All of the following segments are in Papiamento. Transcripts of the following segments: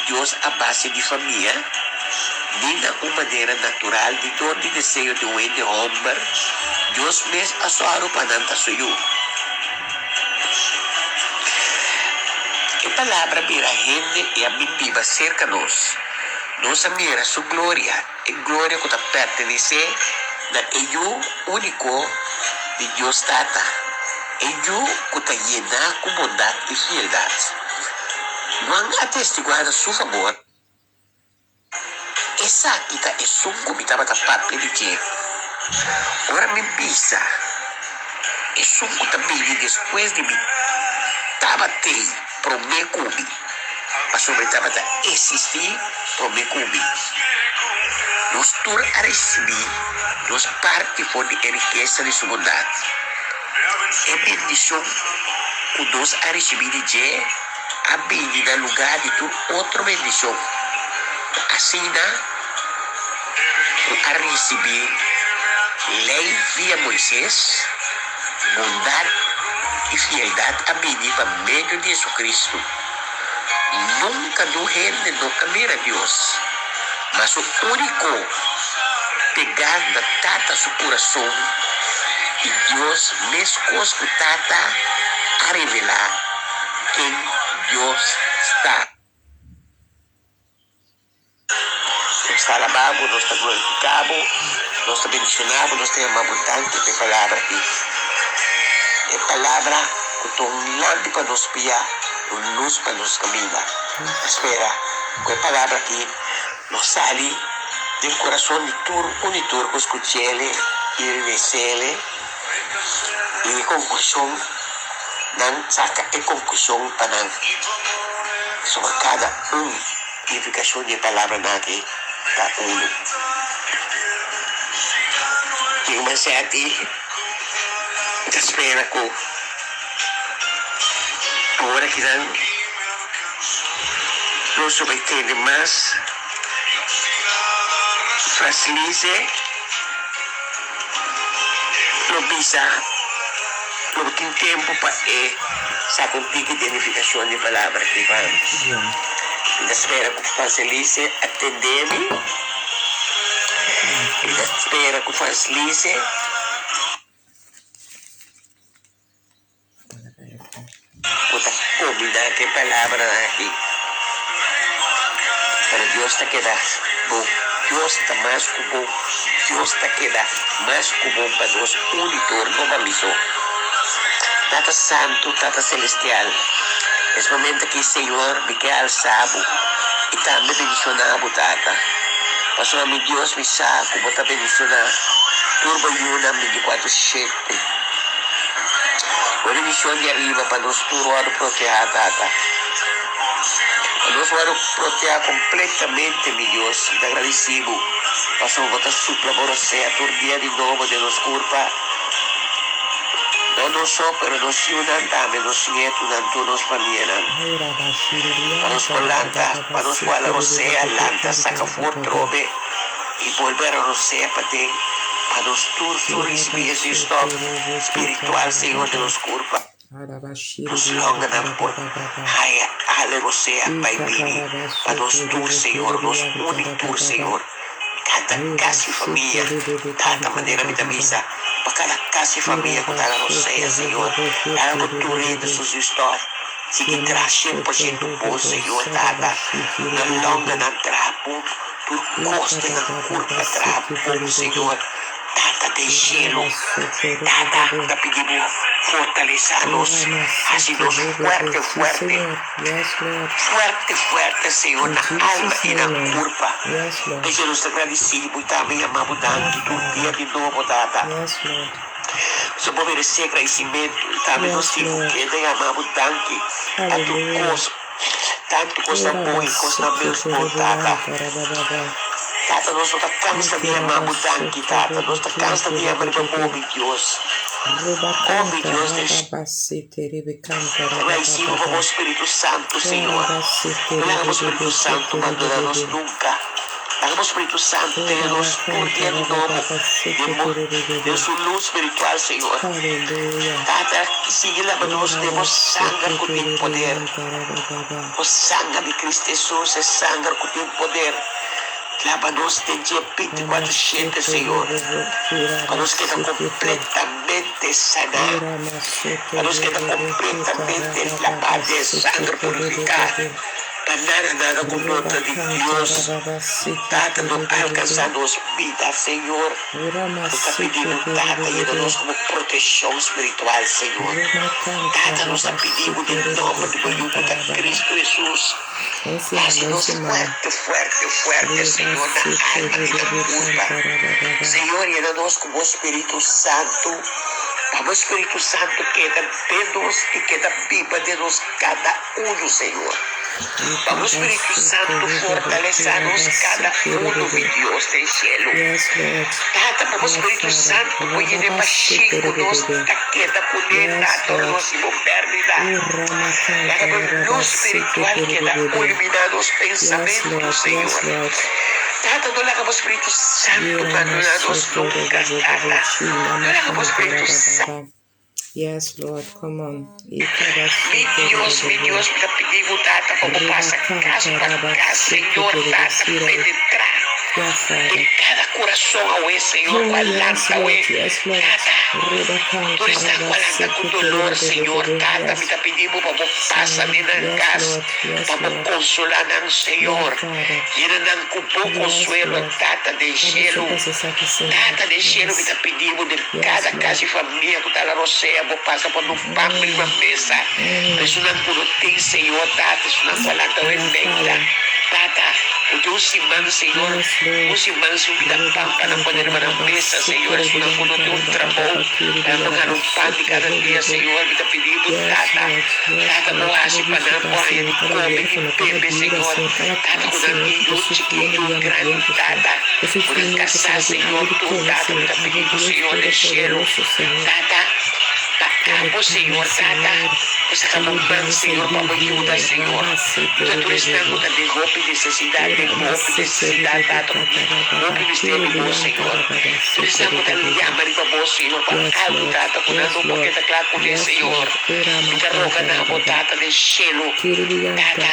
Dios a base di famia, ni na un manera natural ni dor di deseo di un hende hòmber, Dios mes a sòru pa nan ta su yu. E Palabra bira hende i a bin biba serka nos. Nos a mira su gloria, e gloria ku ta pertenesé na e Yu úniko di Dios Tata, e Yu ku ta yená ku bondat i fieldat. Juan a testiguá na su fabor. Esaki ta esun ku mi tabata papia di dje ora mi bisa, Esun ku ta bini despues di mi tabat'ei promé ku mi, pasobra e tabata eksistí promé ku mi. Nos tur a risibí nos parti for di e rikesa di su bondat. E bendishon ku nos a risibí di dje a bini na lugá di tur otro bendishon. Ta asina ku a risibí Lei via Moises, bondat i fieldat a bini pa medio di Hesukristu. Nunka niun hende no a mira Dios, ma su úniko pegá na Tata su kurason, i Dios meskos ku Tata a revelá ken Dios ta. Nos ta alabá bo, nos ta glorifiká bo, nos ta bendishoná bo, nos ta yama bo danki pa e palabra aki. E palabra ku ta un lampi pa nos pia, un lus pa nos kaminda. Mi spera ku e palabra aki lo sali den kurason di tur un i tur ku skuch'el i les'el. I e konklushon, nan saka e konklushon pa nan. Pasobra kada un nifikashon di e palabranan aki ta unu. Tin un sèti ta spera ku awor akinan nos lo bai tende mas Fraslize. Lo bisa lo tin tempu pa e saka un tiki identifikashon di palabra aki pa mi. Mi ta spera ku Francelise a tende mi. Mi ta spera ku Francelise. Bo ta kombiná ku e palabranan akí. Pero Dios ta keda bon. Dios ta mas ku bon. Dios ta keda mas ku bon pa nos un i tur, no pa mi so. Tata Santu, Tata Selestial, es momento akí, Señor, mi ke alsa Bo i tambe bendishoná Bo, Tata. Pasobra mi Dios, mi sa ku Bo ta bendishoná tur Bo yunan binticuatro shete. Bo bendicion di ariba pa nos tur wòrdu proteá, Tata. Pa nos wòrdu proteá completamente, mi Dios. Mi ta agradeci Bo pasobra Bo ta supla Bo rosea tur dia di nobo den nos curpa. No nos so, pero nos yunan tambe, nos nietunan, tur nos famianan. Pa nos por lanta, pa nos por hala rosea, lanta, saca for trobe i bolbe hala rosea paden. Pa nos tur su ricibi e zuurstof spiritual, Señor, den nos curpa. Nos longanan por haya ale rosea bai bini pa nos tur, Señor, nos uni tur, Señor. Cada cas y famia, Tata, manera mi ta bisa, pa cada cas y famia cu ta ala rosea, Señor, laga cu tur hende su zuurstof sigui traha cien por ciento bon, Señor, Tata. Nan longanan traha bon. Tur kos den nan kurpa traha bon, Señor. Tata den shelu, Tata, ta pidi Bo fortalesá nos, hasi nos fuerte, fuerte, fuerte, fuerte, Señor, na alma i na kurpa. P'esei nos ta gradisí Bo i tambe yama Bo danki tur dia di nobo, Tata. Pasobra Bo meresé gradisimentu i tambe nos tin ku keda yama Bo danki pa tur kos. Tantu kosnan bon i kosnan menos bon, Tata. Tata, nos no ta kansa di yama Bo danki, Tata. Nos ta kansa di yama riba Bo, mi Dios. O mi Dios den Agradecido pa Bo Spiritu Santu, Señor. No laga Bo Spiritu Santu bandona nos nunka. Laga bo Spiritu Santu tene nos tur dia di nobo den bo den su lus spiritual, Señor. Tata, sigui laba nos den bo sanger ku tin poder. Bo sanger di Cristo Hesus, e sanger ku tin poder. Laba nos den dje binticuatro shete, Señor, pa nos keda completamente saná, pa nos keda completamente labá den e sanger purificá. Pa nada nada ku no ta di Dios, Tata no alkansá nos bida, Señor. Nos ta pidi bo, Tata, yena nos ku bo proteshon spiritual, Señor. Tata, nos ta pidi bo den nòmber di bo Yu ku ta Kristu Hesus, hasi nos fuerte, fuerte, fuerte, Señor, na alma i na kurpa. Señor, yena nos ku bo Spiritu Santu, pa bo Spiritu Santu keda den nos i keda biba den nos kada Unu, Señor. Pa bo Spiritu Santu fortalesá nos kada unu, mi Dios den shelu. Tata, pa bo Spiritu Santu por yena e bashí ku nos ta keda kuné, Tata, ora nos tin bo pèrdida. Laga bo lus spiritual keda iluminá nos pensamentu, Señor. Tata, no laga bo Spiritu Santu bandoná nos nunka, Tata. No laga bo Spiritu Santu. Yes Lord come on Mi Dios, mi Dios, mi ta pidi bo Tata pa bo pasa cas pa cas, Señor Tata, penetra den cada corazon awe, Señor, cu a lanta awe, Tata, tur esnan cu a lanta cu dolor, Señor Tata, mi ta pidi bo pa bo pasa den nan cas, pa bo consola nan, Señor, yena nan cu bo consuelo, Tata den cielo, Tata den cielo, mi ta pidi bo den cada cas y famia cu ta la rosea, bo pasa pa no pan riba mesa, pa esunnan cu no tin, Señor, Tata, esunnan cu a lanta awe menta, Tata, cu tin un siman, Señor, un siman sin bida pan pa nan pone riba nan mesa, Señor, esunnan cu no tin un trabou, pa nan por gana un pan di cada dia, Señor, mi ta pidi bo, Tata, Tata, bo haci pa nan por haña di come y bebe, Señor, Tata, cu nan tin yu chikí, yu grandi, Tata, cu nan casá, Señor, tur, Tata, mi ta pidi bo, Señor, den cielo, Tata, pa abo, Señor, Tata, bo saca bo man, Señor, pa bo yuda, Señor. Yuda tur esnan cu ta den hopi necesidad, den hopi necesidad, Tata, hopi mester di bo, Señor. Tur esnan cu ta yama riba bo, Señor, pa algo, Tata, cu nan no por keda cla cune, Señor. Mi ta roga na bo, Tata den cielo, Tata,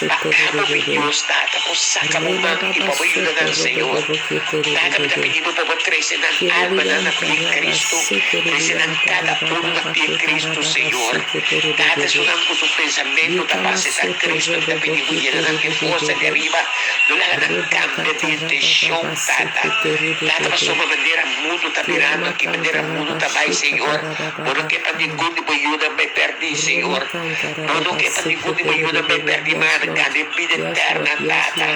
pa abo, mi Dios, Tata, bo saca bo man y pa bo yuda nan, Señor. Tata, mi ta pidi bo pa bo trece nan almanan na pie Cristo, trece nan cada uno na pie Cristo, Señor. Tata, esunnan cu su pensamento ta pa acepta Cristo, mi ta pidi bo yena nan e forsa di ariba, no laga nan cambia di intencion, Tata. Tata, pasobra manera mundo ta mirando aki, manera mundo ta bay, Señor, bo no ke pa ningun di bo yunan bay perdi, Señor. Bo no ke pa ningun di bo yunan bay perdi, ma nan gana e bida eterna, Tata.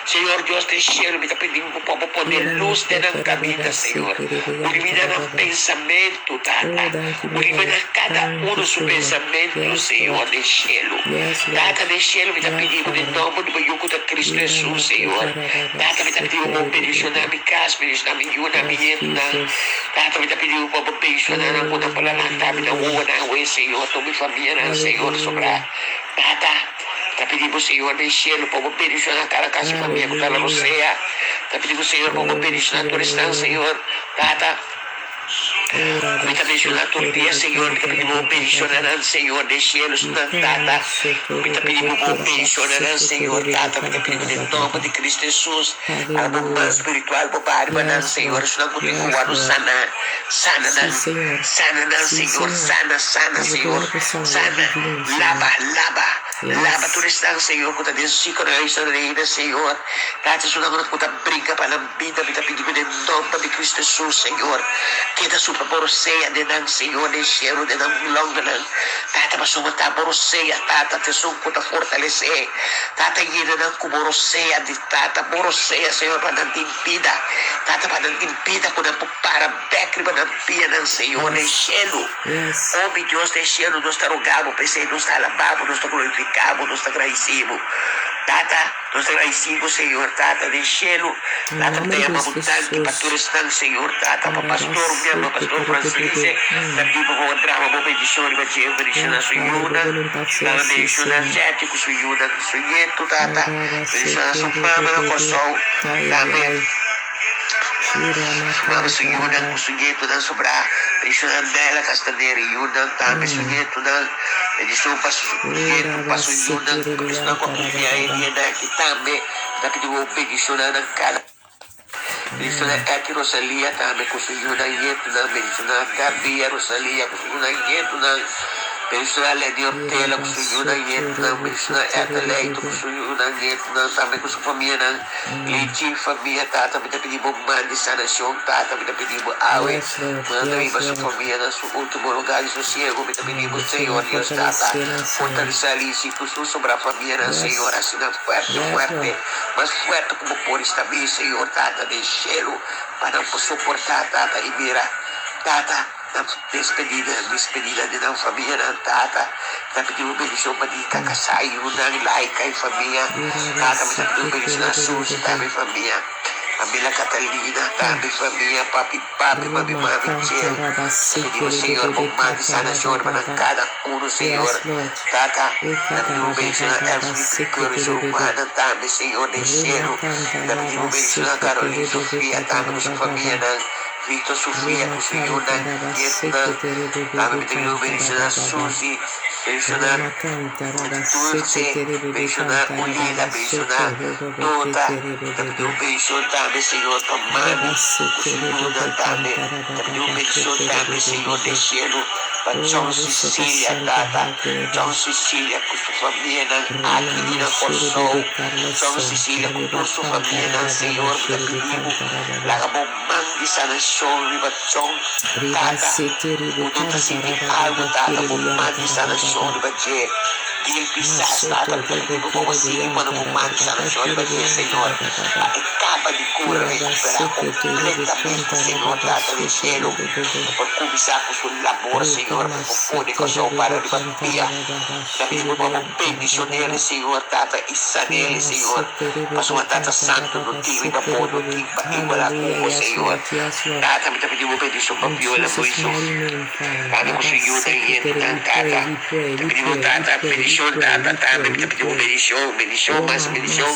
Señor Dios den cielo, mi ta pidi bo pa bo pone luz den nan caminda, Señor. Ilumina nan pensamentu, Tata. Ilumina cada uno su pensamentu, Señor den cielo. Tata den cielo, mi ta pidi bo den nomber di bo Yu cu ta Cristo Jesus, Señor. Tata, mi ta pidi bo pa bo bendiciona mi cas, bendiciona mi yunan, mi nietunan. Tata, mi ta pidi bo pa bo bendiciona nan cu nan por a lanta mi, nan wowonan awe, Señor, tur mi famianan, Señor, sobra. Tata. Ta pidi bo Señor den cielo pa bo bendiciona cada casa y familia cu ta na rosea. Ta pidi bo Señor pa bo bendiciona tur esnan Señor. Tata, mi ta menciona tur dia Señor, mi ta pidi bo bendiciona nan Señor den cielo esnan Tata. Mi ta pidi bo bo bendiciona nan Señor Tata, mi ta pidi bo den nomber di Cristo Jesus. Ala bo man spiritual bo baha riba nan Señor, esnan cu tin cu worde sana, sana nan, sana nan Señor, sana, sana Señor, sana, laba, laba, laba tur esnan Señor cu ta den ziekenhuisnan reina Señor, Tata esunnan cu ta bringa pa nan bida mi ta pidi bo den nomber di Cristo Jesus Señor, keda supra bo rosea den nan Señor, den shelu, den nan longanan, Tata pasobra ta bo rosea Tata ta esun cu ta fortalece, Tata yena nan cu bo rosea di. Tata, bo rosea, Señor, pa nan tin bida. Tata, pa nan tin bida ku nan por para bek riba nan pianan, Señor, den shelu. O mi Dios den shelu, nos ta roga bo, p'esei nos ta alabá bo, nos ta glorifiká. glorifiká bo, nos ta gradisí bo. Tata, nos ta gradisí bo, Señor, Tata den shelu. Em Tata, mi nome ta de yama bo Cristo danki pa tur Jesus. esnan, Señor, Tata, pa Pastor, mi ama Pastor Francelise, ta biba bo a drama bo bendishon riba dje, Ya, bendishoná su Padre, bo yunan, voluntad sea Tata, así, bendishoná Señor. Jetty ku su yunan, su nietu, Tata, bendishoná su mama na Kòrsou, Ay, ay, tambe. ay. Su mama su yunan ku su nietunan sobrá, bendishoná Bella Castaner i yunan, tambe su nietunan, bendishon pa su nietu, pa su yunan, pa esnan ku a kumplia e dianan aki tambe, ta pidi bo bendishoná nan kada. Bendishoná Etty Rosalia tambe ku su yunan i nietunan, bendishoná Gabia Rosalia ku su yunan i nietunan, bendishoná Ledy Ortela ku su yunan i nietunan, bendishoná Etta Leito ku su yunan i nietunan, tambe ku su famianan. Lichi famia tata mi ta pidi bo man di sanacion tata mi ta pidi bo awe Yes, Lord. ku nan ta Yes, riba su Lord. famia na su ultimo lugar di sosiego mi ta pidi bo Mm, Señor, Señor Dios tata fortalece-nan, Señor. fortalesa Lichi ku su sobra famianan Señor Yes. hasi nan fuerte Yes, fuerte Lord. mas fuerte ku bo por esta mi Señor tata den shelu pa nan por soporta tata i mira tata. Nan despedida, despedida di nan famianan, tata. Mi ta pidi bo bendicion pa di Kakasá, yunan, Laika y famia. Tata, mi ta pidi bo bendicion na Susi tambe y famia. Mamila Catalina tambe y famia, papi, papi, mami, mami, Jerry. Mi ta pidi bo, Señor, bo man di sanacion riba nan cada uno, Señor. Tata, mi ta pidi bo bendicion na Elfried Piquero y su rumannan tambe, Señor, den cielo. Mi ta pidi bo bendicion na Caroline Sofia tambe cu su famianan. Victor Sofia ku su yunan Vietnam. Tambe mi ta yu bendishoná Suzy, bendishoná Dulce, bendishoná Ulida, bendishoná Tota. Mi ta pidi un bendishon tambe Señor pa mami ku su yunan tambe. Mi ta pidi un bendishon tambe Señor den shelu pa John Cecilia tata, John Cecilia ku su famianan aki di na Kòrsou, John Cecilia ku tur su famianan Señor mi ta pidi bo laga bo Man di sanashon riba John, Tata, ku no ta sinti algu, Tata, bo man di sanashon riba dje. Dil pisas, Tata, mi ta pidi bo pa bo sigui pone bo man di sanashon riba dje, Señor, pa e kaba di kura, rekuperá kompletamente, Señor, Tata den shelu, pa por kuminsá ku su labor, Señor, pa e por pone Kòrsou para riba pia. Mi ta pidi bo pa bo bendishon'el, Señor, Tata, i san'el, Señor, pasobra Tata Santu no tin riba bo, no tin. Pa igualá ku Hallelujah. bo, Yes, Señor. Lord. Yes, Lord. Tata, mi ta pidi bo bendishon pa In Viola Jesus' Moiso. mighty name, Father. Tambe ku su yunan i yentunan, We pray, Tata. we pray, Mi ta we pidi bo, pray, we Tata, pray, we bendishon, pray, Tata. we Tambe pray, mi ta we pidi bo pray. bendishon, bendishon, Oh, mas mama, bendishon.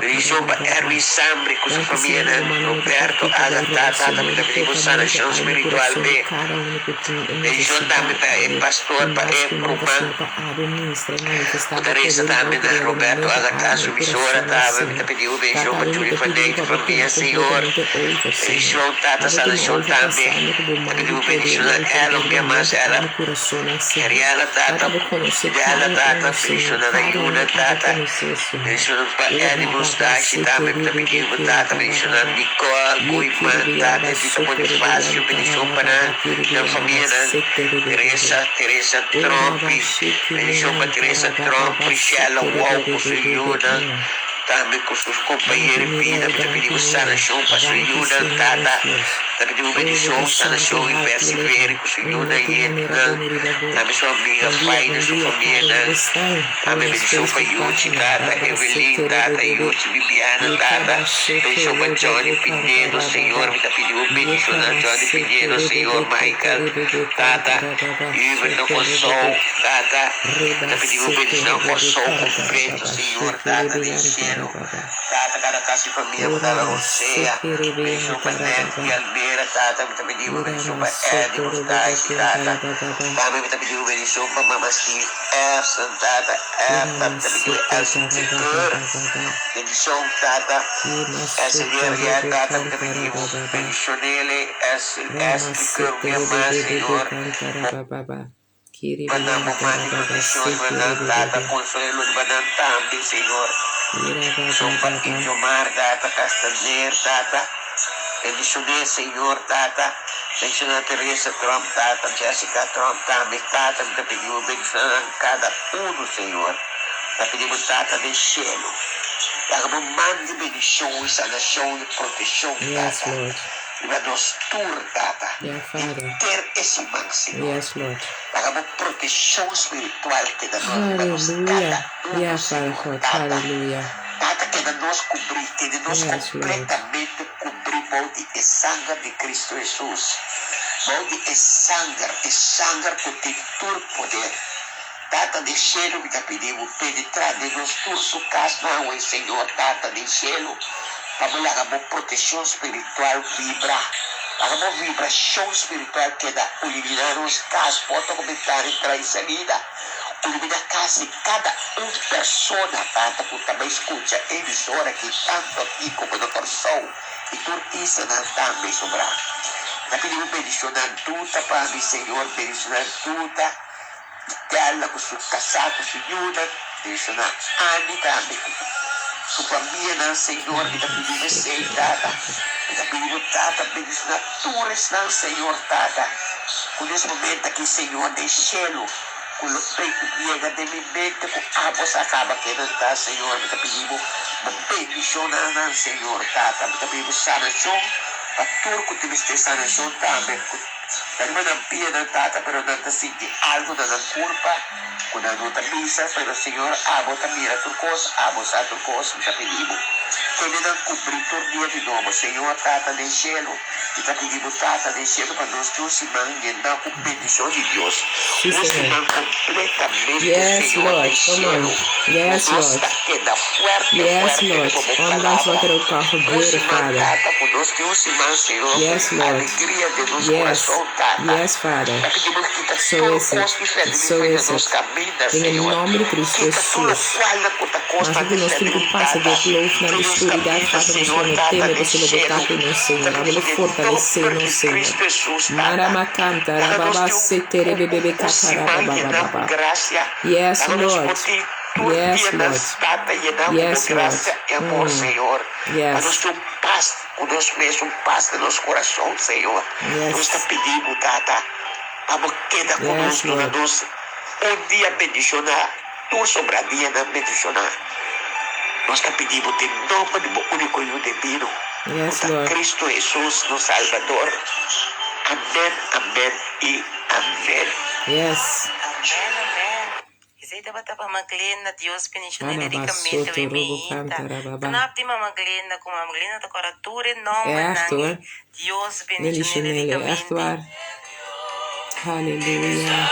Bendishon pa rababa. Erwin Sambre ku su Danki, Señor, famianan, bo manda mi ta Roberto, partí pa bai Agatha, ròs, Tata. Mi Señor, ta i pidi bo toka mente, sanashon alma i spiritual kurason di p'e. kada unu ku tin e Bendishon tambe nesesidat, pa e Padre. pastor, I pa mas e ku nunka, ruman. Señor, pa abo ministra i manifestá Ku ta bo resa poder i tambe na outoridat den nan Roberto mente, Agatha, alma su i misora kurasonnan, tambe. Mi ta Señor. pidi bo bendishon Tata, pa awe mi Julie ta van pidi bo Dijk, pa bo famia, tuma Señor. kompletamente over, Señor. Bendishon Tata Abo tuma Sanashon over tambe. pasando ku bo Ta man pidi di bo poder bendishon i na outoridat Ella, riba un bia mas mente, Ella. alma i kurasonnan, Señor. Ariana Tata, Tata, bo konosé Della kada Tata, unu, Señor. bendishona na Kada Yuna unu abo Tata, konosé, Señor. bendishona pa Eddie Mustache tambe mi ta pidi bo Tata, bendishona Nicole, Koeiman Tata, Evita Bonifacio, bendishon pa nan, nan famianan, Teresa, Teresa Trompi, bendishon pa Teresa Trompi, Shella Wou ku su yunan, tambe ku su kompañero di bida, mi ta pidi bo sanashon pa su yunan Tata, ta pidi bo bendishon, sanashon i persevere ku su yunan i yetnan. Tambe su amiga Faina, su famianan. Tambe bendishon pa Yuchi, tata Evelyn, tata Yuchi, Bibiana, tata. Bendishon pa Johnny Pinedo, Señor. Mi ta pidi bo bendishoná Johnny Pinedo, Señor. Michael, tata. Hubert na Kòrsou, tata. Mi ta pidi bo bendishoná Kòrsou kompleto, Señor, tata den shelu. Tata, kada kas di famia ku ta la rosea. Bendishon pa Nancy Almera, tata. Mi ta pidi bo bendishon pa Eddie Mustashi, tata. Tambe mi ta pidi bo bendishon pa Mama Steve Erson, tata. Erta, mi ta pidi bo Elsie Chikur. Bendishon, tata. Elsie Guerrier, tata. Mi ta pidi bo bendishonele Elsie Chikur un bia mas, Señor. Riba nan bo man di proteccion, riba nan Tata consuelo, riba nan tambe, Señor. Son pa Injomar, Tata, Castaner, Tata. Bendicioné, Señor, Tata. Bendiciona Teresa Trump, Tata, Jessica Trump tambe, Tata. Mi ta pidi bo bendiciona nan cada uno, Señor. Ta pidi bo, Tata den cielo, laga bo man di bendicion y sanacion y proteccion, Yes, Tata. Lord. Riba nos tur, Tata. Ja, Vader. Henter e siman, Señor. Yes, Lord. Laga bo proteccion spiritual keda nos riba nos Hallelujah. kada uno, Ja, Vader Señor, God. Tata. Hallelujah. Tata, keda nos cubrí, keda nos Yes, Lord. completamente cubrí bou di e sanger di Cristo Jesus. Bou di e sanger, e sanger cu tin tur poder. Tata den shelu, mi ta pidi bo penetrá den nos tur su kasnan awe, Señor Tata den shelu, pa bo laga bo proteccion spiritual vibra. Laga bo vibracion spiritual keda iluminá nos kas, porta ku bentana, entrada i salida. Iluminá kas di kada un persona, Tata, ku ta bai skucha e emisora aki, tantu aki komo na Kòrsou i tur islanan tambe sobrá. Mi ta pidi bo bendishoná Duta pa mi, Señor, bendishoná Duta. Della ku su kasá ku su yunan, menshoná Andy tambe ku su famianan, Señor, mi ta pidi bo esei, Tata. Mi ta pidi bo, Tata, bendishoná tur esnan, Señor, Tata, ku nes momento aki, Señor, den shelu, ku lo bay ku yega den mi mente ku abo sa kaba kenan ta, Señor. Mi ta pidi bo, bo bendishoná nan, Señor, Tata. Mi ta pidi bo sanashon pa tur ku tin mester sanashon tambe, ku. Ta riba nan pianan tata pero nan ta sinti algo na nan curpa cu nan no ta bisa pero Señor abo ta mira tur cos abo sa tur cos mi ta pidi bo tene nan cubri tur dia di nobo Señor tata den cielo mi ta pidi bo tata den cielo pa nos tin un siman yena cu bendicion di Dios Sí, un Señor. siman completamente Yes, Señor Lord. den Come on. cielo cu Yes, nos Lord. ta keda fuerte Yes, fuerte Lord. riba bo Ondanks wat palabra er ook kan un gebeuren, siman Vader. tata cu nos tin un siman Señor Yes, Lord. Alegria den nos Yes. kurason, Tata. Yes, Vader. Ta pidi bo kita Zo tur is kos het. di fèrdrí Zo for di is nos het. kaminda, Den e Señor. nomber di Cristo Kita tur Jesús. lokualnan ku ta kosta Maske di ku nos tin fèrdrí, ku pasa Tata, den kloof na for di nos skuridat, kaminda, Vader, nos Señor, lo no Tata, teme den pasobra bo ta shelu. ku nos, Ta Señor. Abo pidi lo den fortalesé nomber nos, di Señor. Cristo Jesús, Tata. Maramakanta, Laga nos rababa, tin un, setere, un, bebebe, un kata, siman yená ku rababababa. grasia. Yes, Laga nos Lord. por tin tur Yes, dianan, Lord. Tata, yená ku bo Yes, Lord. grasia i amor, Señor. Pa nos Yes. tin un pas. Ku nos mes un pas den nos kurason, Señor. Nos ta Yes. pidi Bo, Tata, pa Bo keda ku nos, Yes, duna Lord. nos un dia bendishoná, tur sobra dianan bendishoná. Nos ta pidi Bo den nomber di Bo úniko Yu debino, ku Yes, ta Lord. Cristo Hesus, nos Salbador. Amen, amen i amen. Yes. Amen, amen. Esei tabata pa Mama Glenda, Dios bendicione ricamente Arabasoto hoy robo mi canta hijita. rababa. Knap di Mama Glenda cu Mama Glenda ta cora tur e nombernan Echt y hoor. Dios Nelly bendicione Chanel, echt ricamente. waar. Halleluja.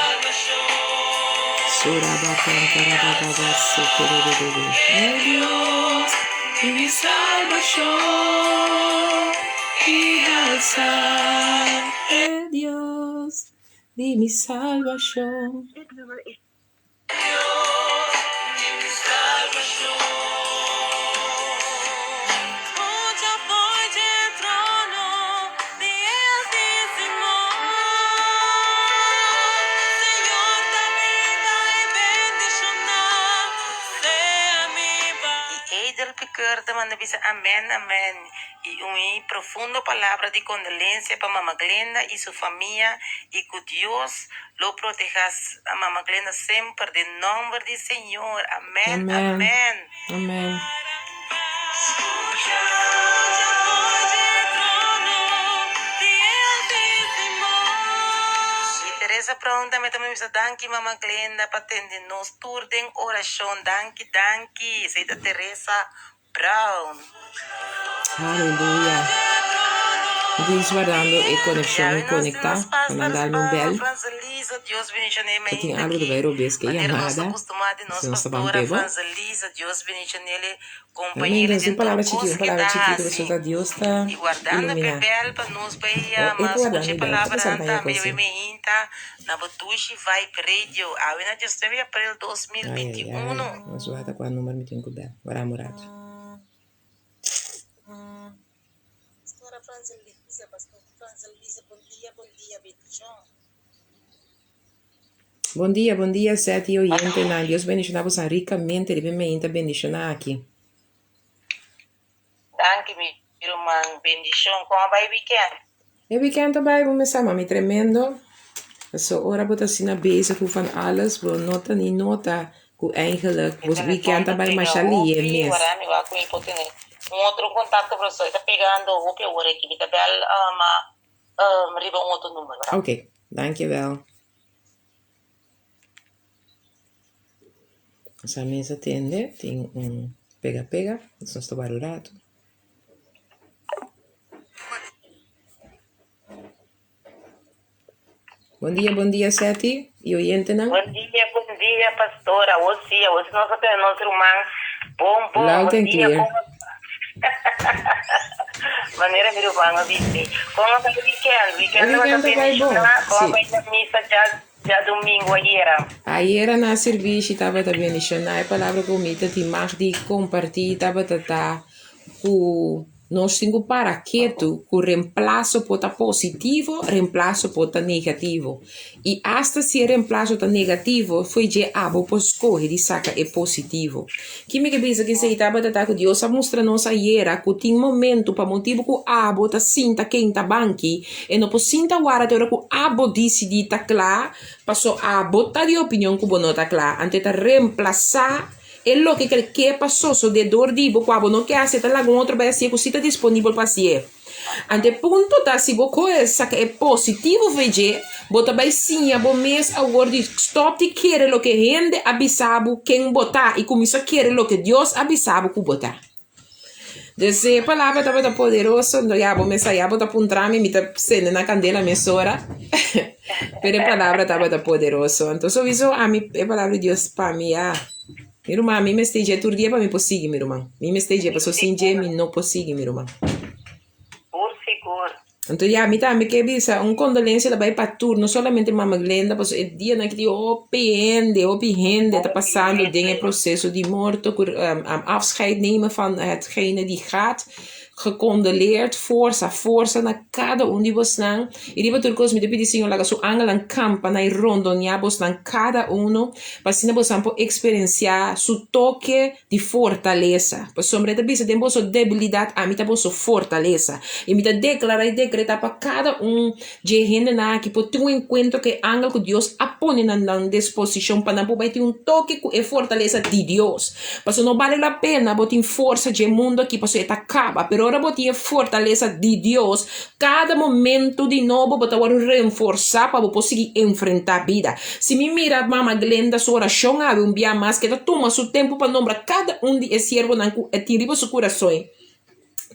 Suraba canta rababa soto rebebebe. Mi Dios, mi salvacion, mi alza. Eh, Dios, di mi salvacion. I Edel Piqueur ta manda bisa amen amen i un i profundo palabra di kondolensia pa Mama Glenda i su famia i ku Dios Lo proteha Mama Glenda semper den nomber di Señor. Amen, Amen. amen. Amen. Y Teresa Brown tambe ta bisa danki Mama Glenda pa tende nos tur den oracion. Danki, danki. Esey ta Teresa Brown. Aleluya. Dios wardando e conexion Yawe nos tin conecta nos pa pastor nan dalme un bel. Franzelisa, Dios bendicion'e Bo tin mainta algo aki. ta bay robes ke Manera nos ta yamada. costuma di nos Si nos ta ban pastora p'e bo. Franzelisa, Dios bendicion'ele Amén. compañera Dios, den un tur palabra cos chiquito, un ke palabra ta chiquito, haci. pasobra Dios ta Y guardando p'e ilumina. bel pa nos bay Oh, e yama, ta scucha wardando e e bel. Ta palabranan pensando paña tambe. Yawe kosi. mainta na bo dushi Vibe Radio. Awe na 19 di april Ai, ai, ai. 2021. Nos wata kua number mi tin ku bel. Wara un rato. Pastora Franzelisa, Pastor Franzelisa, bon dia, bon dia, bendishon. Bon dia, bon dia, Seth y oyentenan. Dios bendiciona bosan ricamente. Riba e meinta bendiciona aki. Danki mi ruman, bendishon. Kon a bai weekend? E weekend a bai bo mesa mami tremendo. Paso ora bo ta asina bezig ku van alles bo no ta ni nota ku eigenlijk Mi bo telefon weekend ta a bai pega masha lihe hopi, mes. wara mi wak ku mi por tene. Un otro contacto profesor e ta pegando hopi awor aki mi ta bel ma riba un otro numero. Ok, dankjewel. Nos a mesa tende, tin un pega pega, nos ta wak un rato. Bon dia, bon dia Seti y oyentenan. Bon dia, bon dia pastora. Awor sí, awor sí nos a tene nos ruman. Bon, bon, Loud bon and dia. clear. Kon Manera mi ruman a bisí. Kon a bai weekend? E Weekend tabata weekend a bai bon, bendishoná. Kon a sí. bai na misa dja djadumingu ayera? Ayera na sirbishi tabata bendishoná. E palabra ku mi ta tin mag di kompartí tabata ta ku Nos tin ku para ketu ku remplaso por ta positivo, remplaso por ta negativo. I asta si e remplaso ta negativo, fo'i dje abo por skohe di saka e positivo. Ki mi ke bisa ku esei tabata ta ku Dios a mustra nos ayera ku tin momentu pa motibu ku abo ta sinta kenta banki, e no por sinta wara te ora ku abo disidí ta kla, paso abo ta di opinion ku bo no ta kla, anto e ta remplasá E loke kel ke pa sosodé dor di bo kua bo no ke hasi ta laga un otro bai hasié ku si ta disponibel pa hasié. Ante e punto ta si bo kohe saka e positivo for dje, bo ta bai siña bo mes awor di stòp di kere loke hende a bisa bo ken bo ta i kuminsá kere loke Dios a bisa bo ku bo ta. Dus e palabra tabata poderoso, ndo ya bo mester ya bo ta puntra mi, mi ta sende na kandela mesora. Pero e palabra tabata poderoso. Anto sowiso ami e palabra di Dios pa mi ya. Mi ruman, mi mester dje tur dia pa mi por sigui mi ruman. Mi mester dje pasobra sin dje mi no por sigui mi ruman. Por sigur. Anto ya mi tambe ke bisa un kondolensia ta bai pa tur, no solamente mama Glenda, pasobra e dianan aki tin hopi hende, hopi hende ta pasando den e proseso di morto ku afscheid nemen van hetgene die gaat, gekondoleerd, forsa, forsa na kada un di bosnan, i riba tur kos mi ta pidi Señor laga su angelnan kampa na i rondonia bosnan kada uno, pa asina bosnan por eksperensiá su toke di fortalesa. Pasobra e ta bisa, Den boso debilidat ami ta boso fortalesa. I mi ta deklará i dekretá pa kada un dje hendenan aki por tin un enkuentro ku e angel ku Dios a pone na nan disposishon pa nan por bai tin un toke ku e fortalesa di Dios. Pasobra no bale la pena bo tin forsa dje mundu aki pasobra e ta kaba, pero ora bo tin e fortalesa di Dios, Kada momento di nobo bo ta wòrdu renforsá pa bo por sigui enfrentá bida. Si mi mira Mama Glenda su orashon awe un bia mas ku e ta tuma su tempu pa nombra kada un di e siervonan ku e tin riba su kurason,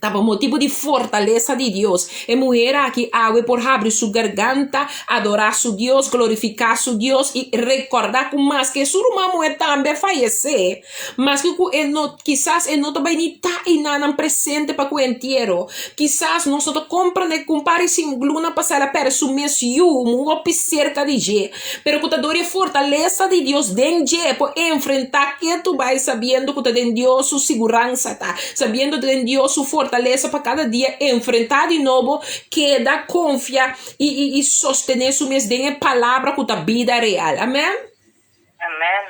ta pa motibu di fortalesa di Dios. E muher aki awe por habri su garganta, adorá su Dios, glorifiká su Dios i rekòrdá ku maske su ruman muher tambe a fayesé, Maske ku e no, kisas e no ta bai ni ta einanan presente pa ku e entiero. Kisas nos no ta komprende ku un par di luna pasá el a pèrdè su mes yu, un hopi serka di dje. Pero ku ta dor e fortalesa di Dios den dje por enfrentá ketu bai sabiendo ku ta den Dios su siguransa ta, sabiendo ta den Dios su fortalesa pa kada dia enfrentá di nobo, keda konfia i i sostené su mes den e palabra ku ta bida real. Amèn. Amen.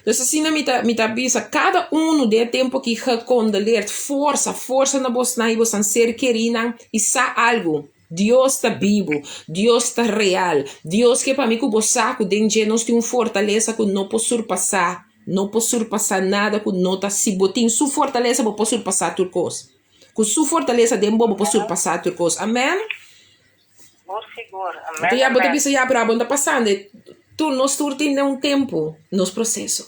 Dus asina mi ta mi ta bisa kada unu den e tempu aki gekondoleerd forsa forsa na bosnan i bosnan ser kerinan i sa algu Dios ta bibu Dios ta real Dios ke pa mi ku bo sa ku den dje nos tin un fortalesa ku no por surpasá no por surpasá nada ku no ta si bo tin su fortalesa bo por surpasá tur kos ku su fortalesa den bo bo por surpasá tur kos amen. Sigur, sigur. Anto Amen, ya bo ta amen. bisa ya, pero abo no ta pasando. Tur, nos tur tin den un tempu nos proseso.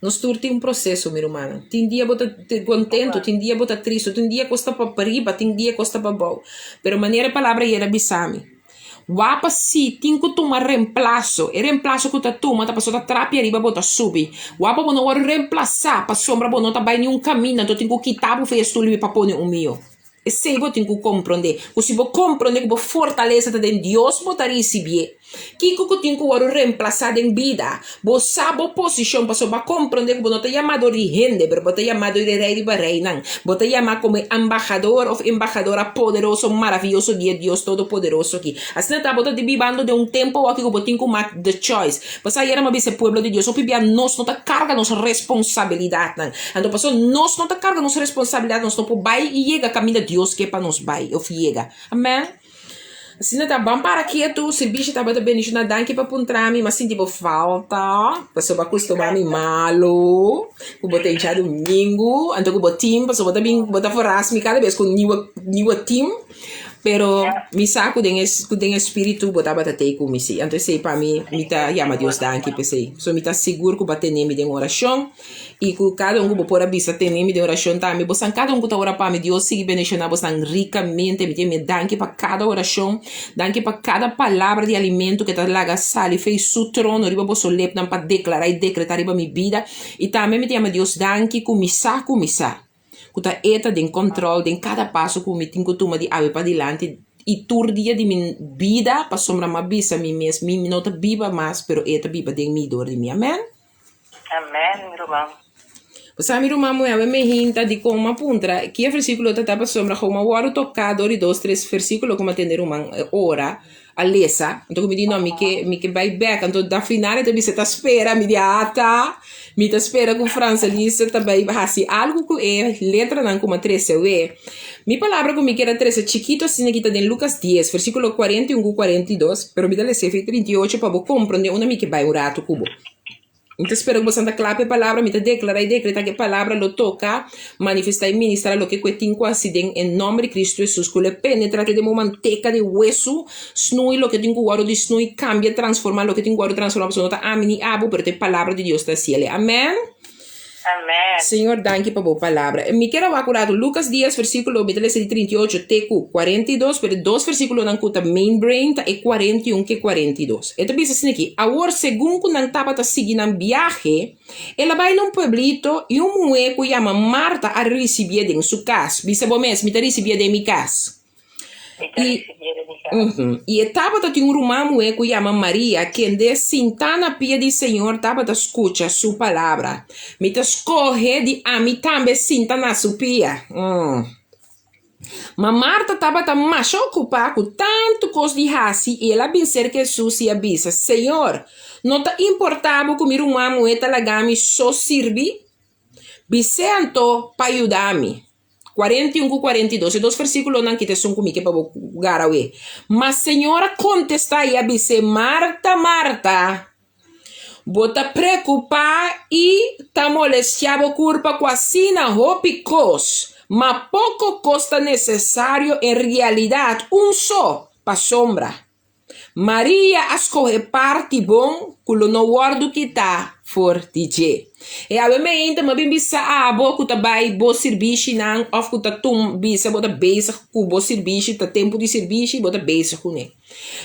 Nos tur tin un proseso, mi rumannan. Tin dia bo ta kontentu, tin dia bo ta tristu, tin dia kos ta pa riba, tin dia kos ta pa bou. Pero manera e palabra ayer a bisa mi, wapa si tin ku tuma remplaso. E remplaso ku ta tuma ta pasobra ta trapia riba bo ta subi. Wapa bo no wòrdu remplasá pasobra bo no ta bai niun kaminda, anto tin ku kita bo for e stul pa pone un mihó. Esei bo tin ku komprondé, ku si bo komprondé ku bo fortalesa ta den Dios bo ta risibié. Kiko ku tin ku wòrdu remplasá den bida? Bo sa bo posishon pasobra bo a komprondé ku bo no ta yamá dor di hende, pero bo ta yamá dor di e Rei riba reinan. Bo ta yamá komo e ambahador òf embahadora poderoso, maravioso di e Dios Todopoderoso aki. Asina ta bo ta bibando den un tempu awor ku bo tin ku mak the choice. Pasobra ayera mi a bisa e pueblo di Dios, hopi bia nos no ta karga nos responsabilidatnan. Anto pasobra nos no ta karga nos responsabilidat, nos no por bai i yega kaminda Dios ke pa nos bai òf yega. Amen. Asina ta ban para ketu, sirbishi tabata bendishoná. Danki pa puntra mi, m'a sinti bo falta, pasobra bo a kustumá mi malu, ku bo ta e djadumingu, anto ku bo team, pasobra bo ta bin, bo ta verras mi kada bes ku un niwe, niwe team, pero mi sa ku den e, ku den e spiritu bo tabata tei ku mi si. Anto esei pa mi, mi ta yama Dios danki p'esei. So mi ta sigur ku bo a tene mi den orashon. I ku kada un ku bo por a bisa tene mi den orashon tambe. Bosan kada un ku ta ora pa mi, Dios sigui bendishoná bosan rikamente. Mi tin mi danki pa kada orashon, danki pa kada palabra di alimento ku ta laga sali fei su trono riba boso lepnan pa deklará i dekretá riba mi bida. I tambe mi ta yama Dios danki ku mi sa ku mi sa ku ta E ta den kòntròl den kada paso ku mi tin ku tuma di awe padilanti i tur dia di mi bida pasobra mi a bisa mi mes mi no ta biba mas pero E ta biba den mi dor di mi. Amèn. Amen, mi ruman. Bo sa mi ruman muhé awe me hinta di kon m'a puntra ki e versíkulo ta ta pasobra kon m'a wòrdu toká dor di dos tres versíkulo ku m'a tende ruman ora a lesa anto ku mi di no mi ke mi ke bai bèk anto na final e ta bisa ta spera mi di ata mi ta spera ku Franselisa ta bai hasi algu ku e letranan ku m'a trese awe mi palabra ku mi kier a trese chikito asina ki ta den Lukas dies versíkulo 41 ku 42 pero mi ta lesa efe 38 pa bo komprondé unda mi ke bai un ratu ku bo. Mi ta spera ku boso ta kla pa e palabra. Mi ta deklará i dekretá ku e palabra lo toka, manifestá i ministrá loke ku e tin ku hasi den e nòmber di Kristu Hesus, ku lo e penetrá te den bo manteka di wesu, snui loke tin ku wòrdu di snui, kambia, transformá loke tin ku wòrdu transformá, pasobra no ta ami ni abo, pero ta e palabra di Dios ta hasiel. Amèn. Amèn. Señor, danki pa bo palabra. Mi kier a wak un ratu Lucas dies versíkulo, mi ta lesa di 38 te ku 42, pero e dos versíkulonan ku ta main brain ta e 41 ku e 42. E ta bisa asina aki, Awor segun ku nan tabata sigui nan biahe, el a bai na un pueblito i un muhé ku yama Marta a risibié den su kas. Bisa bo mes, Mi ta risibié den mi kas. I, i e tabata tin un ruman muhé ku yama Maria, kende sintá na pia di Señor tabata skucha su palabra. Mi ta skohe di ami tambe sinta na su pia. Ma Marta tabata masha okupá ku tantu kos di hasi i el a bin serka Hesus i a bisa, Señor, no ta importá bo ku mi ruman muhé ta laga mi so sirbi? Bis'é anto pa yuda mi. 41 ku 42, e dos versíkulonan ki ta esun ku mi ke pa bo gara awe. Ma Señor a kontestá i a bis'é, Marta, Marta, bo ta preokupá i ta molestiá bo kurpa ku asina hopi kos, ma poko kos ta nesesario, en realidat un so, pasobra Maria a skohe parti bon ku lo no wòrdu kitá for di dje. E awe meinta mi a bin bisa abo ku ta bai bo sirbishinan òf ku ta tum bisa bo ta bezig ku bo sirbishi, ta tempu di sirbishi bo ta bezig kuné.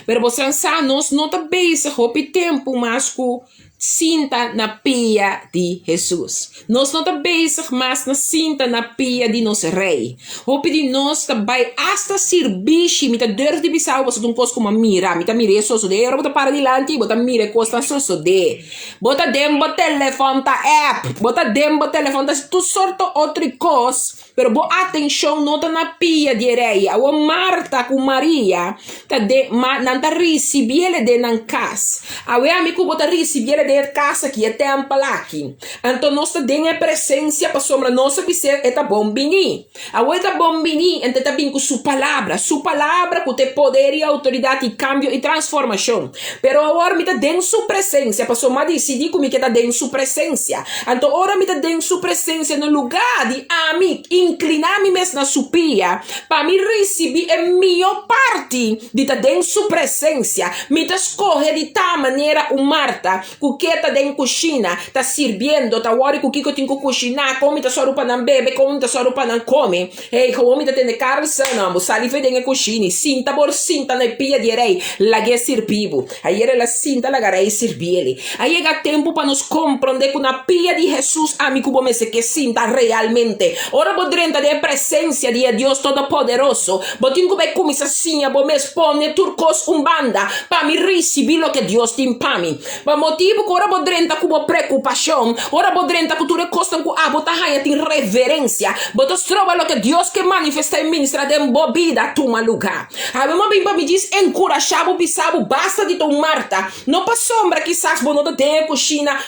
Pero bo san sa nos no ta bezig hopi tempu mas ku sinta na pia di Hesus. Nos no ta bezig mas na sinta na pia di nos Rei. Hopi di nos ta bai asta sirbishi. Mi ta durf di bisa bo pasobra ta un kos ku mi a mira. Mi ta mira e sosodé. Ora bo ta para dilanti bo ta mira e kosnan sosodé. Bo ta den bo telefòn ta app. Bo ta den bo telefòn ta hasi tur sorto otro kos. Pero bo atenshon no ta na pia di e rei. Awor Marta ku Maria ta den, ma nan ta risibiele den nan kas. Awe ami ku bo ta risibiele den e kas aki, e tèmpel aki. Anto nos ta den e presensia pasobra nos a bis'é e ta bon bini. Awor e ta bon bini, ento e ta bin ku su palabra, su palabra ku ta e poder i outoridat i kambio i transformashon. Pero awor mi ta den su presensia pasobra mi a disidí ku mi ke ta den su presensia. Anto ora mi ta den su presensia na lugá di ami inkliná mi mes na su pia pa mi risibí e mihó parti di ta den su presensia, mi ta skohe di ta manera un Marta ku ke ta den kushina ta sirbiendo, ta wòri ku kiko tin ku kushiná, kon mi ta sòru pa nan bebe, kon mi ta sòru pa nan kome. Hey, gewoon mi ta tende Carlson, no, bo sali fe den e kushina i sinta por sinta na e pia di e rei, lag'é sirbi bo. Ayer el a sinta laga rei sirbi el. A yega tempu pa nos komprondé ku na pia di Hesus ami ku bo mester ke sinta realmente. Ora bo drenta den e presensia di e Dios Todopoderoso, bo tin ku bai kuminsá siña bo mes pone tur kos un banda pa mi risibí loke Dios tin pa mi. Pa motibu ku ora bo drenta ku bo prekupashon, ora bo drenta ku tur e kosnan ku abo. abo ta haña tin reverensia. Bo ta stroba loke Dios ke manifestá i ministrá den bo bida tuma lugá. Awe mi a bin pa mi djis enkurashá bo, bisa bo basta di ta un Marta. No pasobra kisas bo no ta den e kushina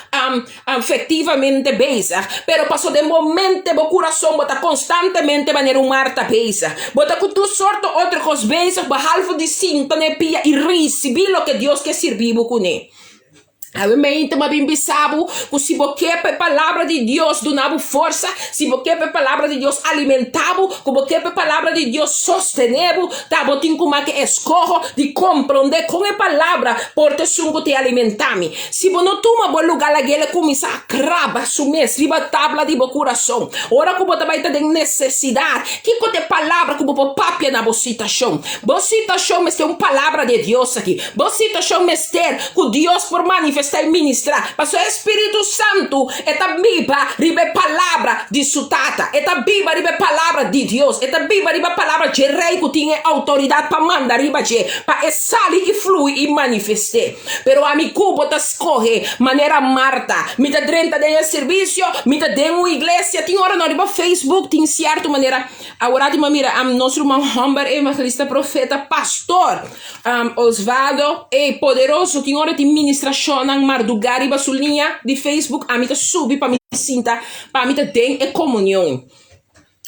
afektivamente bezig, pero pasobra den bo mente, bo kurason, bo ta konstantemente manera un Marta bezig. Bo ta ku tur sorto otro kos bezig behalve di sinta na e pia i risibí loke Dios ke sirbi bo kuné. Awe mente mi a bin bisa bo ku si bo ke pa e palabra di Dios duna bo forsa, si bo ke pa e palabra di Dios alimentá bo, ku bo ke pa e palabra di Dios sostené bo, ta bo tin ku make eskoho di komprondé kon e palabra por ta esun ku ta alimentá mi. Si bo no tuma bo lugá lag'el e kuminsá a kraba su mes riba tabla di bo kurason. Ora ku bo ta bai ta den nesesidat, kiko ta e palabra ku bo por papia na bo situashon? Bo situashon mester un palabra di e Dios aki. Bo situashon mester ku Dios por manifestá i ministrá, pasobra e Spiritu Santu e ta biba riba e palabra di su Tata, e ta biba riba e palabra di Dios, e ta biba riba palabra dje Rei ku tin e outoridat pa manda riba dje, pa e sali i flui i manifest'é. Pero ami ku bo ta skohe manera Marta, mi ta drenta den e sirbisio, mi ta den un iglesia, tin ora no riba Facebook tin sierto manera, awor di mira nos ruman hòmber evangelista profeta pastor Osvaldo, ey poderoso, tin ora tin ministrashonnan mardugá riba su liña di Facebook, ami ta subi pa mi sinta, pa mi ta den e komunion.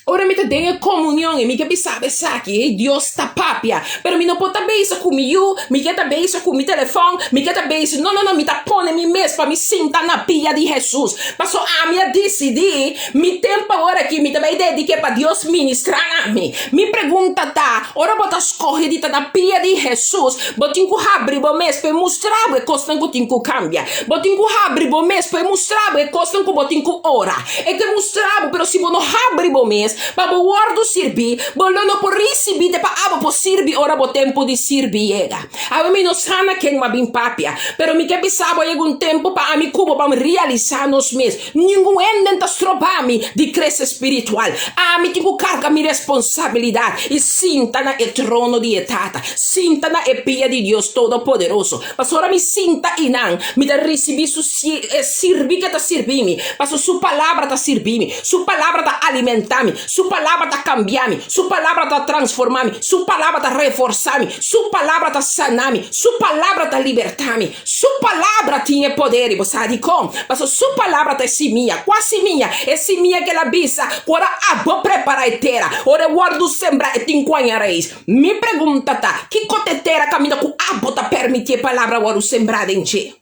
Ora mi ta den e komunion i mi ke bisa bo esaki, ey Dios ta papia, pero mi no por ta bezig ku mi yu, mi ke ta bezig ku mi telefòn, mi ke ta bezig, no no no, mi ta pone mi mes pa mi sinta na pia di Hesus, pasobra ami a disidí mi tempu awor aki mi ta bai dedik'é pa Dios ministrá na mi. Mi pregunta ta, Ora bo ta skohe di ta na pia di Hesus, bo tin ku habri bo mes pa e mustra bo e kosnan ku tin ku kambia. Bo tin ku habri bo mes pa e mustra bo e kosnan ku bo tin ku ora. E ke mustra bo, pero si bo no habri bo mes pa bo wòrdu sirbí, bo lo no por risibí te pa abo por sirbi ora bo tempu di sirbi yega. Awe mi no sa na ken mi a bin papia, pero mi ke bisa bo yega un tempu pa ami ku bo ban realisá nos mes. Ningun hende ta stroba mi di krese spiritual. Ami tin ku karga mi responsabilidat i sinta na e trono di e Tata, sinta na e pia di Dios Todopoderoso. Pasobra mi sinta einan, mi ta risibí su e sirbi ke ta sirbi mi, pasobra su Palabra ta sirbi mi, su Palabra ta alimentá mi, su Palabra ta kambia mi, su Palabra ta transformá mi, su Palabra ta reforsá mi, su Palabra ta saná mi, su Palabra ta libertá mi. Su palabra tin e poder, i bo sa dikon? Pasobra su palabra ta e simia. Kua simia? E simia ku el a bisa ku ora abo prepará e tera, ora e wòrdu sembrá, e tin ku haña rais. Mi pregunta ta, kiko ta e tera kaminda ku abo ta permití e palabra wòrdu sembrá den dje?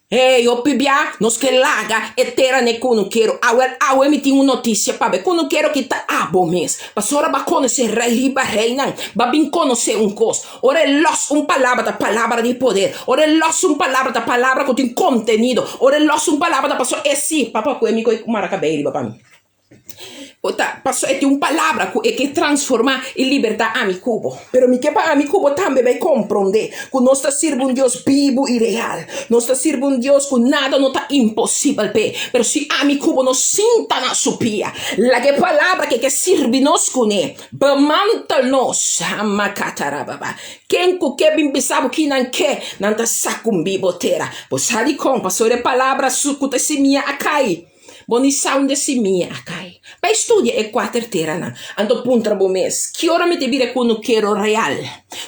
Hey, hopi bia nos ke laga e tera n'e kunukero. Awel, awe mi tin un notisia pa bo. E kunukero ki ta abo mes. Pasobra bo a konosé rei riba reinan. Bo a bin konosé un kos. Ora e lòs un palabra ta palabra di poder. Ora e lòs un palabra ta palabra ku tin kontenido. Ora e lòs un palabra ta pasobra e si, papa ku e mi ku e mara kabei riba pa mi. O ta pasobra e tin un palabra ku e ke transformá i libertá ami ku bo. Pero mi ke pa ami ku bo tambe bai komprondé ku nos ta sirbi un Dios bibu i real. Nos ta sirbi un Dios ku nada no ta imposibel p'e. Pero si ami ku bo no sinta na su pia, laga e palabra ku e ke sirbi nos kuné Bemantel nos, hamakatarababa. Ken ku ke bin bisa bo ki nan ke, nan ta sakumbi bo tera. Bo sa dikon? Pasobra e palabra su ku ta simia a kai. Bo ni sa unda e simia a kai. Bai studia e kuater teranan. Anto puntra bo mes, Ki ora mi ta bira kunukero real?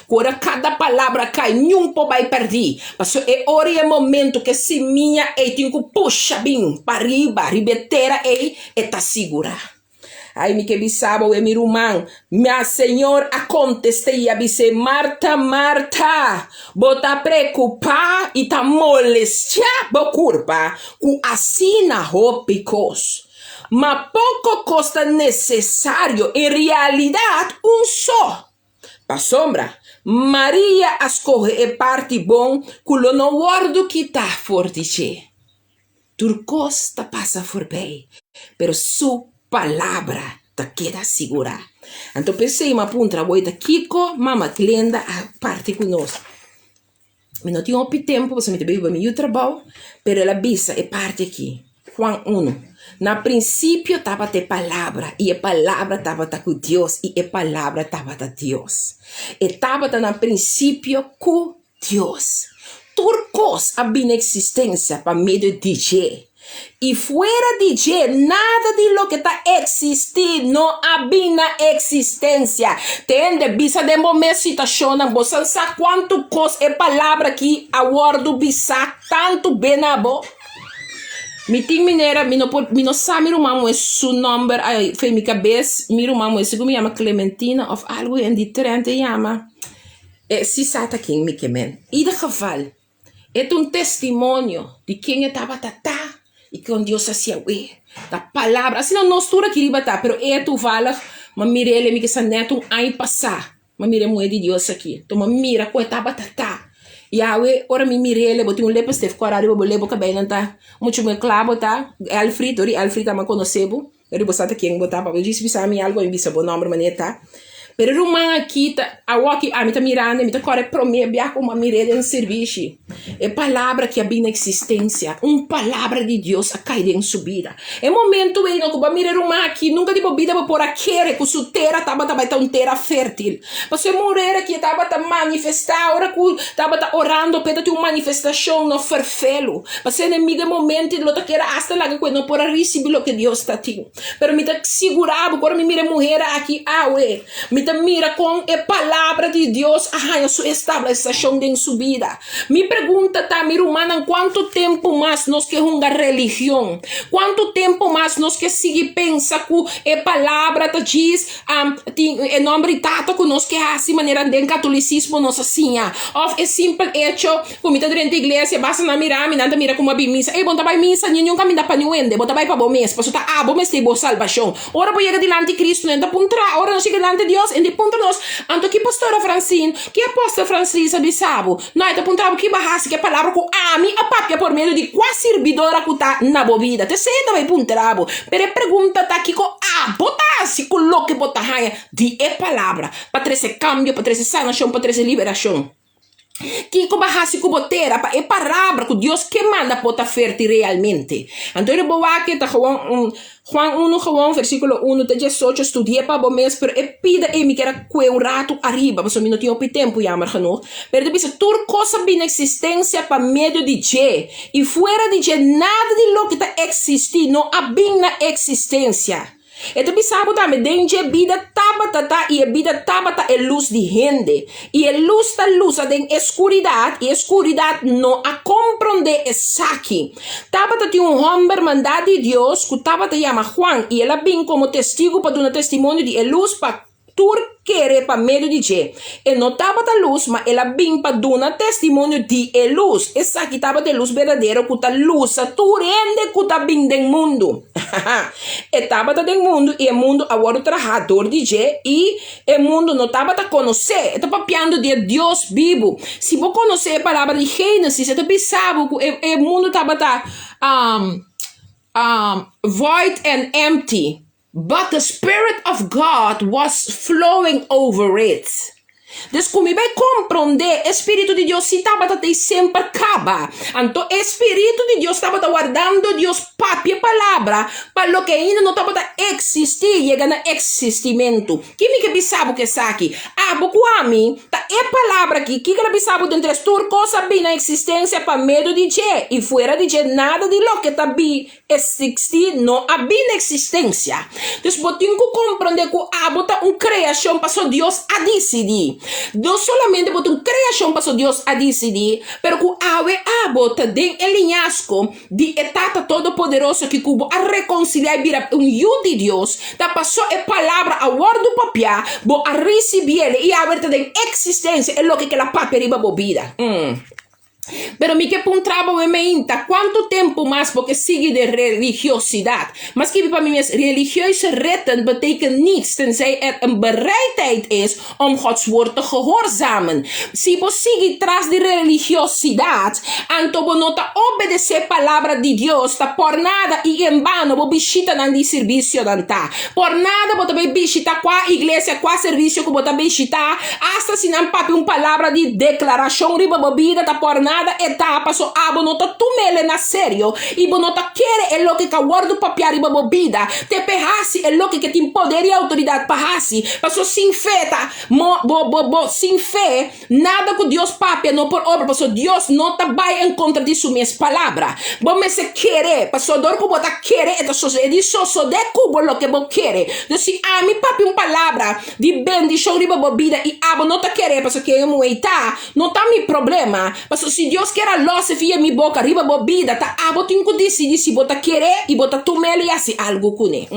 Ku ora kada palabra kai, niun por bai pèrdí. Pasobra e ora i e momento ku e simia ei tin ku pusha bin pariba riba e tera ei, e ta sigurá. Ai, mi ke bisa bo, e mi ruman. Ma Señor a kontest'é i a bis'é, Marta, Marta, bo ta preokupá i ta molestiá bo kurpa ku asina hopi kos. Ma poko kos ta nesesario, en realidat un so. Pasobra, Maria a skohe e parti bon ku lo no wòrdu kitá for di dje. Tur kos ta pasa forbei, pero su palabra ta keda sigurá. Anto p'esei mi a puntra bo ta kiko Mama Glenda a parti ku nos. Mi no tin hopi tempu pasobra mi ta biba mi yu trabou, pero el a bisa e parti aki, Juan unu, Na prinsipio tabata e Palabra, i e Palabra tabata ku Dios, i e Palabra tabata Dios. E tabata na prinsipio ku Dios. Tur kos a bini eksistensia pa medio di dje. I fuera di dje nada di loke ta eksistí no a bin na eksistensia. Tende, bisa den bo mes situashonnan, bo san sa kuantu kos e palabra aki a wòrdu bisá tantu be na bo? Mi tin manera, mi no por, mi no sa mi ruman muhé su nòmber ai for mi kabes, mi ruman muhé sigur mi yama Clementina òf algu en di trènt e yama, e si sa ta ken mi ke men. Ieder geval. E ta un testimonio di ken e tabata ta i kon Dios a hasi awe. Ta palabra, asina nos tur aki riba ta, pero e toevallig m'a mira el, mi kisa nèt un aña pasá m'a mira e muhé di Dios aki. Enton m'a mira kon e tabata ta. I awe ora mi mira el, bo tin un lipstift kòrá riba bo lep, bo kabeinan ta muchu mihó kla bo ta. Elfried, ora Elfried a konosé bo. Pero bo sa ta ken bo ta, pa bo djis bisa mi algu, mi bisa bo nomber manera ta. Pero e ruman aki ta, awoki ami ta mirando, mi ta kòrda e promé bia ku mi a mir'é den sirbishi. E palabra ki a bini na eksistensia, un palabra di Dios a kai den su bida. E momentu ei no ku bo a mira e ruman aki, nunka di bo bida bo por a kere ku su tera tabata bai ta un tera fértil. Pasobra e murer aki e tabata manifestá ora ku tabata orando p'e ta tin un manifestashon no ferfelu. Pasobra enemigo e momento lo ta kere asta laga ku e no por a risibi loke Dios ta tin. Pero mi ta sigurá bo ku ora mi mira e muher aki awe, mi ta mira kon e palabra di Dios a haña su establesashon den su bida. Mi pregunta ta, mi rumannan, kuantu tempu mas nos ke hunga religion? Kuantu tempu mas nos ke sigui pensa ku e palabra ta djis Tin e nomber di tata ku nos ke hasi manera den katolisismo nos a siña. Òf e simpel echo ku mi ta drenta iglesia, basta nan mira mi, nan ta mira ku mi a bin misa. Ey, bo no ta bai misa ni niun kaminda pa niun hende, bo ta bai pa bo mes, pasobra ta abo mester bo salbashon. Ora bo yega dilanti Kristu, nan ta puntra, ora nos yega dilanti Dios, e puntra nos, Anto ki pastora Francine, ki apostel Francis a bisa bo? No, e ta puntra bo ki bo a hasi ku e palabra ku ami a papia por medio di kua sirbidora ku ta na bo bida. T'esei e ta bai puntra bo. Pero e pregunta ta kiko abo ta hasi ku loke bo ta haña di e palabra pa trese kambio, pa trese sanashon, pa trese liberashon. Kiko bo a hasi ku bo tera pa e palabra ku Dios ke manda por ta ferti realmente. Anto e bo wak ta gewoon un Juan unu gewoon versikulo unu te diesocho studi'é pa bo mes pero e pida ei mi kier a kue un ratu ariba pasobra mi no tin hopi tempu jammer genoeg pero e ta bisa tur kos a bini na eksistensia pa medio di dje i fuera di dje nada di loke ta eksistí no a bin na eksistensia. E ta bisa bo tambe, Den dje bida tabata ta, i e bida tabata e lus di hende. I e lus ta lusa den e skuridat, i e skuridat no a komprondé esaki. Tabata tin un hòmber mandá di Dios ku tabata yama Juan, i el a bin komo testigu pa duna testimonio di e lus pa tur kere pa medio di dje. E no tabata lus, ma el a bin pa duna testimonio di e lus. Esaki tabata e lus berdadero ku ta lusa tur hende ku ta bin den mundu. E tabata den mundu i e mundu a wòrdu trahá dor di dje, i e mundu no tabata konos'é. E ta papiando di e Dios bibu. Si bo konosé e palabra di Génesis, e ta bisa bo ku e mundu tabata void and empty. But the Spirit of God was flowing over it. Dus ku mi bai komprondé, e Spiritu di Dios si tabata tei semper kaba. Anto e Spiritu di Dios tabata wardando Dios papia palabra pa loke ainda no tabata eksistí yega na eksistimentu. Ki mi ke bisa bo ku esaki? Abo ku ami ta e palabra aki. Kiko el a bisa bo den tres? Tur kos a bini na eksistensia pa medio di dje, i fuera di dje nada di loke ta bi Existi no a bin na existencia. Dus bo tin cu comprende cu abo ta un creacion paso Dios a dicidi. No solamente bo ta un creacion paso Dios a dicidi, pero cu awe abo ta den e liñasco di e Tata Todopoderoso ki cu bo a reconcilia y bira un yu di Dios, ta paso e palabra a wordo papia, bo a ricibiele y awe ta den existencia e loke kel a papia riba bo bida. Pero mi ke puntra bo meinta, kuantu tempu mas bo ke sigui den religiosidat? M'a skibi pa mi mes, Religieuze ritten betekent niets tenzij er een bereidheid is om Gods woord te gehoorzamen. Si bo sigui tras di religiosidat, anto bo no ta obedesé palabra di Dios, ta por nada i en bano bo bishitanan di sirbisionan ta. Por nada bo ta bai bishita kua iglesia, kua servisio ku bo ta bishita, asta si nan papia un palabra di deklarashon riba bo bida ta por nada. nada e ta paso abo no ta tumele na serio i bo no ta kere e loke ka wòrdu papiá riba bo bida te p'e hasi e loke ke tin poder i outoridat pa hasi paso sin fe ta mo bo bo bo sin fe Nada ku Dios papia no por obra, pasobra Dios no ta bai en kontra di su mes palabra. Bo mester kere, pasobra dor ku bo ta kere e ta sosodé. E di sosodé ku bo loke bo kere. Dus si ami papia un palabra di bendishon riba bo bida i abo no ta kere pasobra ken e muhé ta, no ta mi problema. Pasobra si Dios kier a lòs e via mi boka riba bo bida, ta abo tin ku disidí si bo ta kere i bo ta tum'el i hasi algu kuné.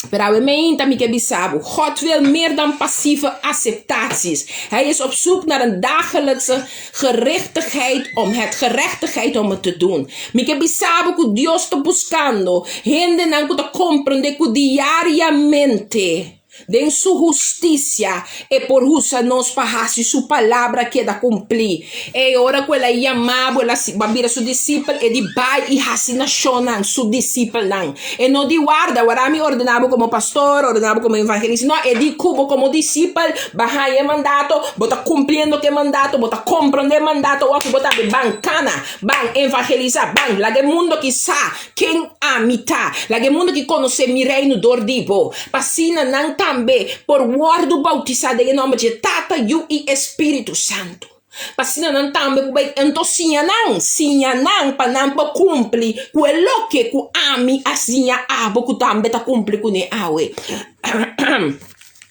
Pero awe meinta mi ke bisa bo, God wil meer dan passieve acceptaties. Hij is op zoek naar een dagelijkse gerechtigheid om het gerechtigheid om het te doen. Mi ke bisa bo ku Dios ta buskando hendenan ku ta komprende ku diariamente den su hustisia e por usa nos pa hasi su palabra keda kumplí. E ora ku el a yama bo, el a bira su disipel, e di bai i hasi nashonnan su disipelnan. E no di warda, wara mi ordená bo komo pastor, ordená bo komo evangelista. No, e di ku bo komo disipel bo a haña e mandato, bo ta kumpliendo ku e mandato, bo ta komprondé e mandato awor bo tambe ban kana, ban evangelisá, ban laga e mundo ki sa ken ami ta, laga e mundo ki konosé mi reino dor di bo, pa asina nan tambe por wòrdu boutisá den e nòmber dje Tata, Yu i e Spiritu Santu. Pa asina nan tambe por bai. Anto siña nan, siña nan pa nan por kumpli ku e loke ku ami a siña abo ku tambe ta kumpli kuné awe.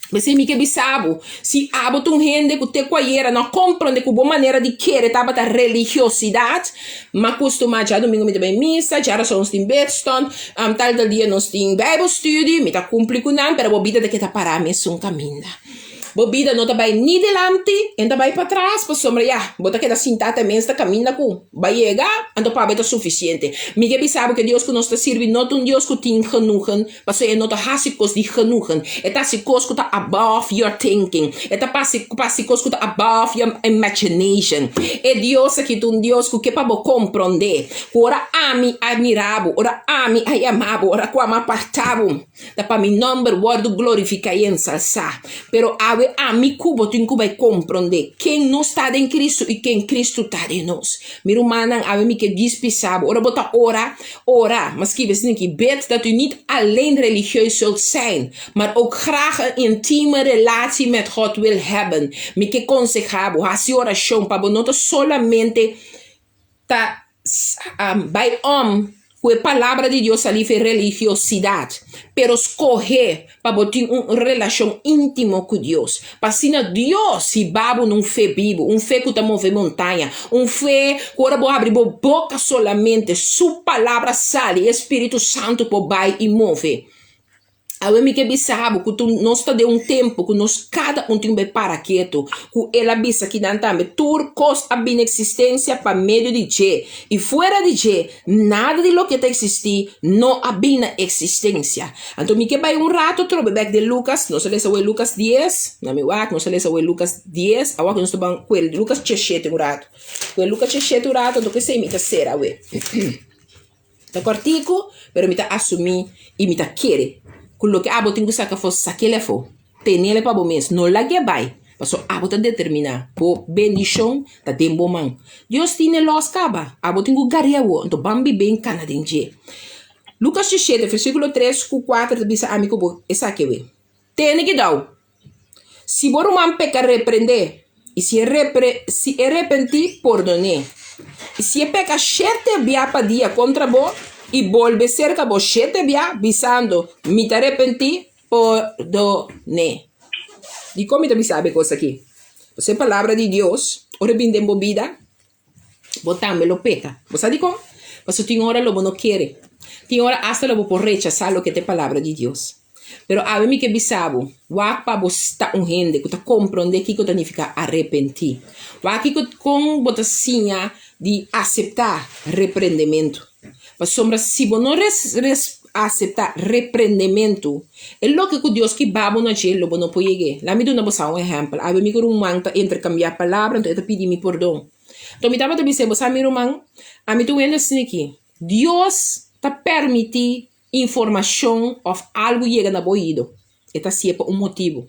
P'esei mi ke bisa bo, si abo ta un hende ku te ku ayera no a komprondé ku bo manera di kere tabata religiosidat, m'a kustumá djadumingu mi ta bai misa, djarason nos tin bidstond, tal tal dia nos tin bijbelstudie, mi ta kumpli ku nan, pero bo bida ta keda pará mesun kaminda. Bo bida no ta bai ni dilanti en ta bai patras pasobra ya, bo ta keda sintá te mens ta kaminda ku bo a yega, anto pa bo e ta sufisiente. Mi ke bisa bo ke Dios ku nos ta sirbi no ta un Dios ku tin genoegen, pasobra e no ta hasi kos di genoegen. E ta hasi kos ku ta above your thinking. E ta hasi kos ku ta above your imagination. E Dios aki ta un Dios ku ke pa bo komprondé ku ora ami a mira bo, ora ami a yama bo, ora ku ami a aparta bo, Ta pa mi nòmber wòrdu glorifiká i ensalsá. Pero awe ami ku bo tin ku bai komprondé ken nos ta den Kristu i ken Kristu ta den nos. Mi rumannan, awe mi ke dispisá bo. Ora bo ta ora, ora. Ma skibi esei aki, Bid dat u niet alleen religieus zult zijn, maar ook graag een intieme relatie met God wil hebben. Mi ke konsehá bo, hasi orashon pa bo no ta solamente ta bai om ku e Palabra di Dios sali fe religiosidat, pero skohe pa bo tin un relashon íntimo ku Dios, pa asina Dios hiba bo na un fe bibu, un fe ku ta move montaña, un fe ku ora bo habri bo boka solamente su Palabra sali, e Spiritu Santu por bai i move. Awe mi ke bisa bo ku nos ta den un tempu ku nos kada un tin bai para ketu, ku el a bisa kinan tambe, tur kos a bini eksistensia pa medio di dje, i fuera di dje nada di loke ta eksistí no a bini na eksistensia. Anto mi ke bai un rato trobe bèk den Lukas, nos a lesa awe Lukas dies, na mi wak, nos a lesa awe Lukas dies, awor ku nos ta ban ku e Lukas diesshete un rato, ku e Lukas diesshete un rato, anto kesei mi ta sera awe. Ta kòrtiku, pero mi ta asumí i mi ta kere ku loke abo tin ku saka afó, sak'el afó. Tenel pa bo mes, no lag'é bai, pasobra abo ta determiná. Bo bendishon ta den bo man. Dios tin e lòs kaba, abo tin ku gar'é awor, anto ban bib'é i kana den dje. Lukas diesshete, versíkulo tres ku kuater ta bisa ami ku bo esaki awe, Tene kidau! Si bo ruman peka reprendé, i si e repre si e repentí pordon'é. I si e peka shete bia pa dia kontra bo i bolbe serka bo shete bia, bisando, Mi ta repentí, pordon'é. Dikon mi ta bisa bo e kos akí? Pasobra e palabra di Dios, ora e bin den bo bida, bo tambe lo peka. Bo sa dikon? Pasobra tin ora lo bo no kere. Tin ora asta lo bo por rechasá loke ta e palabra di Dios. Pero awe mi ke bisa bo, wak pa bo sta un hende ku ta komprondé kiko ta nifiká arepentí. Wak kiko kon bo ta siña di aseptá reprendementu. Pasobra si bo no aseptá reprendementu, e loke ku Dios ke ba bo na dje lo bo no por yeg'é. Laat mi duna bo sa un ehèmpel. Awe mi ku ruman ta interkambiá palabra, anto e ta pidi mi pordon. Anto mi tabata bis'é, Bo sa mi ruman, ami ta un hende asina aki. Dios ta permití informashon òf algu yega na bo oido. E ta hasié pa un motibu.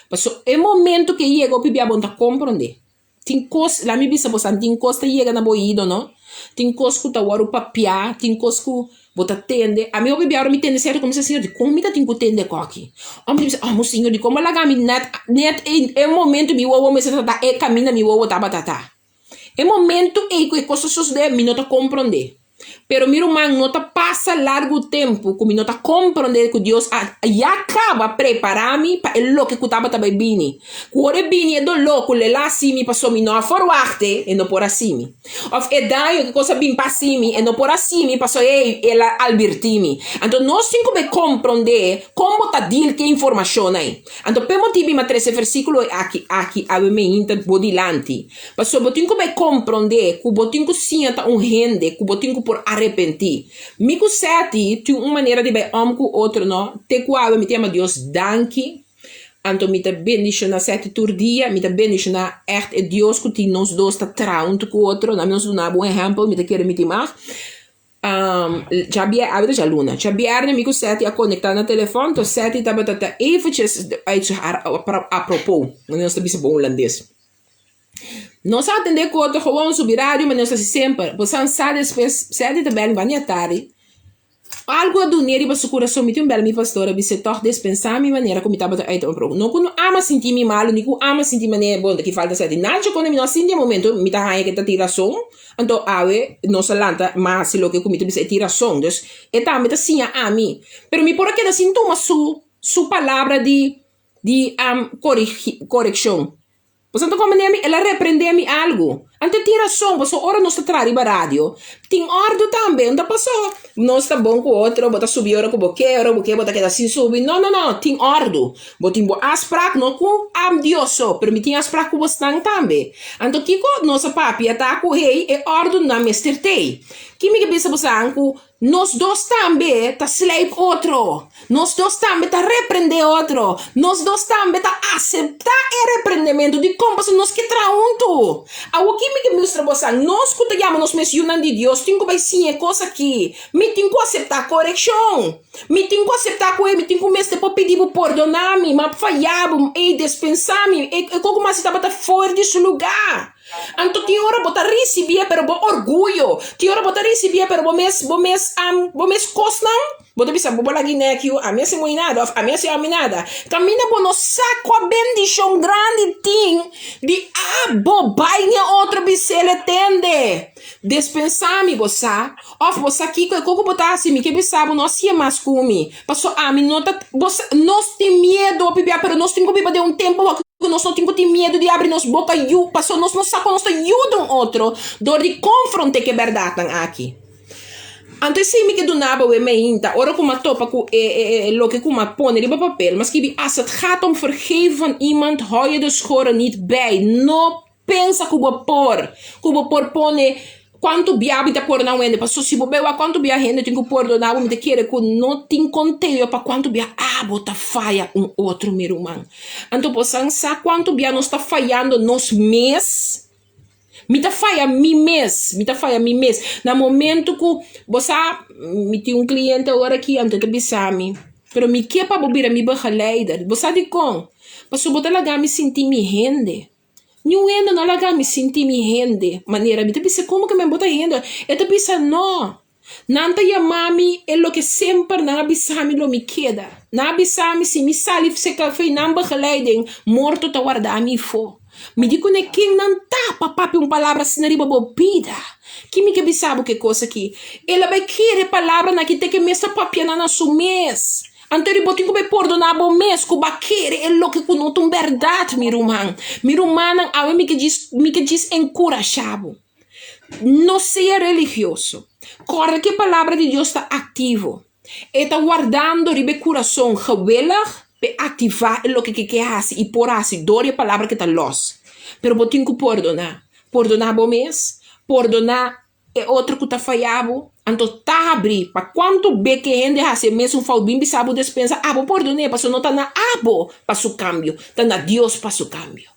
Pasobra e momento ku e yega hopi bia bo no ta komprondé. Tin kos, laat mi bisa bosan, tin kos ta yega na bo oido, no? Tin kos ku ta wòrdu papiá, tin kos ku bo ta tende. Ami hopi bia ora mi tende sierto komo mi bisa, Señor, dikon mi ta tin ku tende kòki? Òf mi ta bisa, oh, Señor, dikon bo a laga mi nèt, nèt e e momento mi wowo mester ta ta e kaminda mi wowo tabata ta? E momento ei ku e kos ta sosodé, mi no ta komprondé. Pero mi ruman, no ta pasa largu tempu ku mi no ta komprondé ku Dios a ya kaba prepará mi pa e loke ku tabata bai bini. Ku ora e bini e doló ku lo el a hasi mi pasobra mi no a forwachté, e no por hasi mi. Òf e daño ku e kos a bin pa hasi mi, e no por hasi mi pasobra ei el a albirtí mi. Anto nos tin ku bai komprondé kon bo ta deal ku e informashon ei. Anto p'e motibu mi a trese e versíkulo aki aki awe meinta bo dilanti. Pasobra bo tin ku bai komprondé ku bo tin ku siña ta un hende ku bo tin ku por arepentí. Mi ku Seti tin un manera di bai òm ku otro no, te ku awe mi ta yama Dios danki, anto mi ta bendishoná Seti tur dia, mi ta bendishoná ègt e Dios ku tin nos dos ta traha huntu ku otro, na mi nos duna bo un ehèmpel, mi ta kere mi tin mas. Djabier, awe ta djaluna, djabièrnè mi ku Seti a konektá na telefòn, to Seti tabata ta eventjes uit su haar apropos, nos ta bisa bon hulandes. Nos a atendé ku otro gewoon subi radio manera nos ta hasi semper. Bo san sa despues sèt di ta bèl bani atardi. Algu a dun'é riba su kurason. Mi tin un bèl mi pastor a bis'é tòg despensá mi manera ku mi tabata uit un No ku no ama sinti mi malu ni ku ama sinti manera bon ta ki falta sèt. Nacho kono mi no a sinti e momento mi ta haña ke ta tin rason. Anto awe nos a lanta mas hasi loke ku mi ta bisa e tin rason. Dus e tambe ta siña ami. Pero mi por a keda sin tuma su su palabra di di korekshon. Boso ta komprendé mi? El a reprendé mi algu. Anto e tin rason, pasobra ora nos ta traha riba radio, tin òrdu tambe. No ta pasó nos ta bon ku otro, bo ta subi ora ku bo ke, ora bo ke bo ta keda sin subi. No, no, no, tin òrdu. Bo tin bo afsprak, no ku Dios so, pero mi tin afsprak ku bosnan tambe. Anto kiko nos a papia ta ku, hey, e òrdunan mester t'ei. Ki mi ke bisa bosan ku Nos dos tambe ta slijp otro. Nos dos tambe ta reprendé otro. Nos dos tambe ta aseptá e reprendementu. Dikon? Pasobra nos ke traha huntu. Awoki mi ke mustra bosan, nos ku ta yama nos mes yunan di Dios tin ku bai siña e kos aki. Mi tin ku aseptá korekshon. Mi tin ku aseptá ku ei mi tin ku mester por pidi bo pordoná mi, m'a fayá bo, ei despensá mi, e kos ku mi hasi tabata for di su lugá. Anto tin ora bo ta risibié pero bo orguyo, tin ora bo ta risibié pero bo mes bo mes bo mes kosnan, bo ta bisa bo bo lag'i nèk yu, ami a hasi mooi nada òf ami a hasi ami nada. Kaminda bo no sa kua bendishon grandi tin di abo bai n'e otro bis'el tende, despensá mi bo sa òf bo sa kiko e koko bo ta hasi mi ke bisa bo no hasié mas ku mi paso ami no ta bo sa nos tin miedu hopi bia pero nos tin ku biba den un tempu ku nos no tin ku tin miedu di abri nos boka yu paso nos no sa ku nos ta yuda un otro dor di konfronte ku e bèrdatnan aki. Anto esei mi ke duna bo e meinta ora ku mi a topa ku e e loke ku mi a pone riba papel mi a skibi as het gaat om vergeven van iemand hou je de schoren niet bij no Pensa ku bo por, ku bo por pone kuantu bia mi ta pordoná un hende, pasobra si bo bai wak kuantu bia hende tin ku pordoná bo, mi ta kere ku no tin konteo pa kuantu bia abo ta faya un otro, mi ruman. Anto bo san sa kuantu bia nos ta fayando nos mes? Mi ta faya mi mes, mi ta faya mi mes. Na momento ku bo sa, mi tin un kliente awor aki, anto e ta bisa mi, pero mi ke pa bo bira mi begeleider. Bo sa dikon? Pasobra bo ta laga mi sinti mi hende. Niun hende no laga mi sinti mi hende manera mi ta bisa como ke men bo ta hende e ta bisa no nan ta yama mi e loke semper nan a bisa mi lo mi keda nan a bisa mi si mi sali fei nan begeleiding morto ta warda mi afo mi di kune ken nan ta pa papia un palabra asina riba bo bida ki mi ke bisa bo ke kos aki el a bai kere palabranan aki te ke mes ta papia nan na su mes. Anto di bo tin ku bai pordoná bo mes ku bo a kere e loke ku no ta un bèrdat, mi ruman. Mi rumannan, awe mi ke djis mi ke djis enkurashá bo. No sea religioso. Kòrda ku e Palabra di Dios ta aktivo. E ta wardando riba e kurason gewillig p'e aktivá e loke ke ke hasi i por hasi dor di e Palabra ke ta lòs. Pero bo tin ku pordoná. Pordoná bo mes, pordoná E otro ku ta faya bo, anto ta habrí pa kuantu be ke hende hasi e mesun fout bin bisa bo despensa, abo pordon'é pasobra no ta na abo pa su kambio, ta na Dios pa su kambio.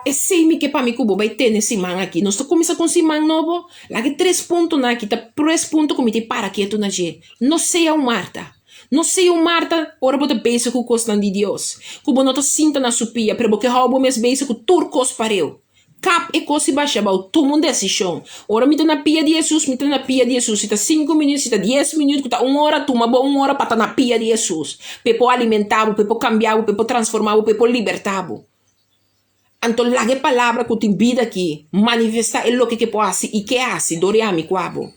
Esei mi ke pa mi ku bo bai tene siman aki. Nos ta kuminsá ku un siman nobo. Laga e tres puntonan aki ta tres punto ku mi tin para ketu na dje. No sea un Marta. No sea un Marta ora bo ta bezig ku kosnan di Dios, ku bo no ta sinta na su pia, pero bo ke hou bo mes bezig ku tur kos pareu. Kap e kos i basha abou, tuma un desishon. Ora mi ta na pia di Hesus, mi ta na pia di Hesus. Si ta sinku minüt, si ta dies minüt, ku ta un ora, tuma bo un ora pa ta na pia di Hesus, p'e por alimentá bo, p'e por kambia bo, p'e por transformá bo, p'e por libertá bo. Anto laga e palabra ku tin bida aki manifestá e loke ke por hasi i ke hasi dor di ami ku abo.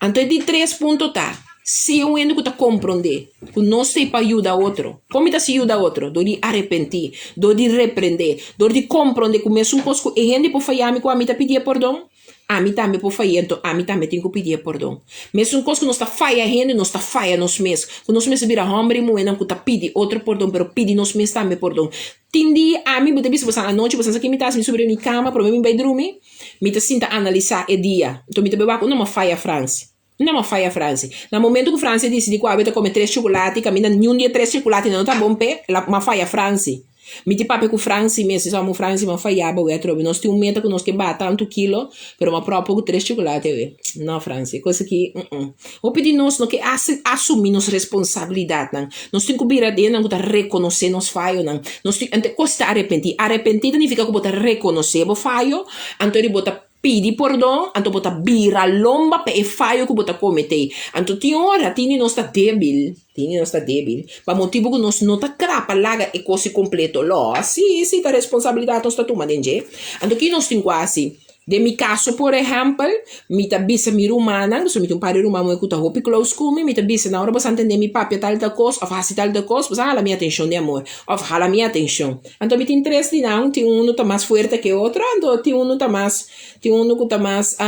Anto e di tres punto ta, si un hende ku ta komprondé ku nos ta ei pa yuda otro. Kon mi ta hasi yuda otro? Dor di arepentí, dor di reprendé, dor di komprondé ku mesun kos ku e hende por faya mi ku ami ta pidié pordon, Ami tambe por faya, enton ami tambe tin ku pidié pordon. Mesun kos ku nos ta faya hende, nos ta faya nos mes. Ku nos mester bira hòmber i muhénan ku ta pidi otro pordon, pero pidi nos mes tambe pordon. Tin dia ami, bo ta bisa bosan anochi, bosan sa ke mi ta hasi, mi subi riba mi kama, promé mi bai drumi, mi ta sinta analisá e dia. Enton mi ta bai wak, unda mi a faya Fransi? Unda mi a faya Fransi? Na momentu ku Fransi a disidi ku awe ta kome tres chukulati, kaminda niun di e tres chukulatinan no ta bon p'e, el a, mi a faya Fransi. Mi tin papia ku Fransi mes, mi sa amo Fransi m'a fayaba awe atrobe. Nos tin un meta ku nos ke baha tantu kilo, pero m'a proba poko tres chocolate awe. No Fransi, e kos aki uh-uh. Hopi di nos no ke asumi nos responsabilidatnan. Nos tin ku bira den ku ta rekonosé nos fayonan. Nos tin, anto e kos ta arepentí. Arepentí ta nifiká ku bo ta rekonosé bo fayo, anto di bo ta Pidi pordon, anto bo ta bira lomba pa e fayo ku bo ta kometé. Anto tin ora tin di nos ta débil, tin di nos ta débil, pa motibu ku nos no ta kla pa laga e kos kompleto lòs. Sí, sí, ta responsabilidat nos ta tuma den dje. Anto ki nos tin ku hasi? Den mi kaso, por ehèmpel, mi ta bisa mi rumannan, pasobra mi tin un par di ruman muhé ku ta hopi close ku mi, mi ta bisa nan ora boso a tende mi papia tal tal kos òf hasi tal tal kos, boso a hala mi atenshon di amor òf hala mi atenshon. Anto mi tin tres di nan, tin unu ta mas fuerte ke otro, anto tin unu ta mas, tin unu ku ta mas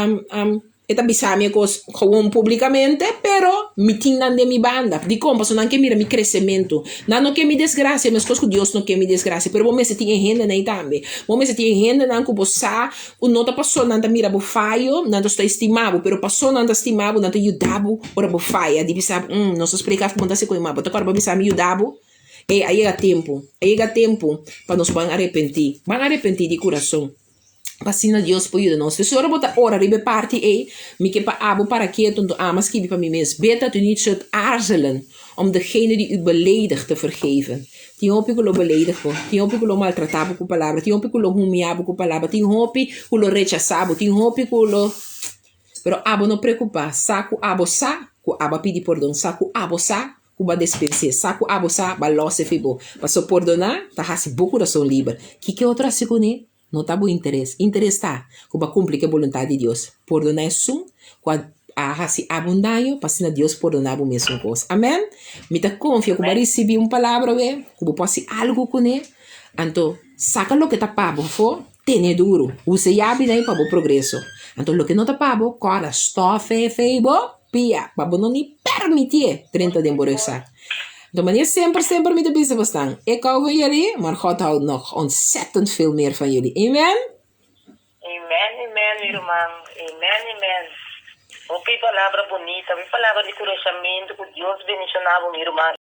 e ta bisa mi e kos gewoon publikamente, pero mi tin nan den mi banda. Dikon? Pasobra nan ke mira mi kresementu. Nan no ke mi desgrasia, meskos ku Dios no ke mi desgrasia, pero bo mester tin e hendenan ei tambe. Bo mester tin e hendenan ku bo sa ku no ta pasobra nan ta mira bo fayo, nan ta sta estima bo, pero pasobra nan ta stima bo, nan ta yuda bo ora bo faya, di bisa bo, nos a splika ku bo ta hasi ku e ma bo ta kòrda bo bisa mi yuda bo. Ey, a yega tempu, a yega tempu pa nos ban arepentí, ban arepentí di kurason, pa asina Dios por yuda nos. P'esei ora bo ta ora riba e parti ey, mi ke pa abo para ketu, nto ama skibi pa mi mes, Bid dat u niet zult aarzelen om degene die u beledigt te vergeven. Tin hopi ku lo beledig bo, tin hopi ku lo maltratá bo ku palabra, tin hopi ku lo humiá bo ku palabra, tin hopi ku lo rechasá bo, tin hopi ku lo. Pero abo no preokupá, sa ku abo sa ku abo a pidi pordon, sa ku abo sa Ku bo a despens'é. Sa ku abo sa ba lòs e fi bo. Paso pordoná ta hasi bo kurason liber. Kiko otro hasi kuné no ta bo interes. Interes ta ku bo a kumpli ku e boluntat di Dios. Pordoná esun ku a a hasi abo un daño pa asina Dios pordoná bo mesun kos. Amèn. Mi ta konfia ku bo a risibí un palabra awe ku bo por hasi algu kuné. Anto saka loke ta pa bo afó, tene duru. Usa e yabinan ei pa bo progreso. Anto loke no ta pa bo, kòrda stòf e fe bo. Pia, pa bo no ni permitié drenta den bo rugzak. De manier semper, semper mi ta bisa bosnan, ik hou van jullie, maar God houdt nog ontzettend veel meer van jullie. Amen? Amen, amen, mi ruman. Amen, amen. Hopi palabra bunita, hopi palabra di kurashamentu ku Dios bendishoná bo, mi ruman.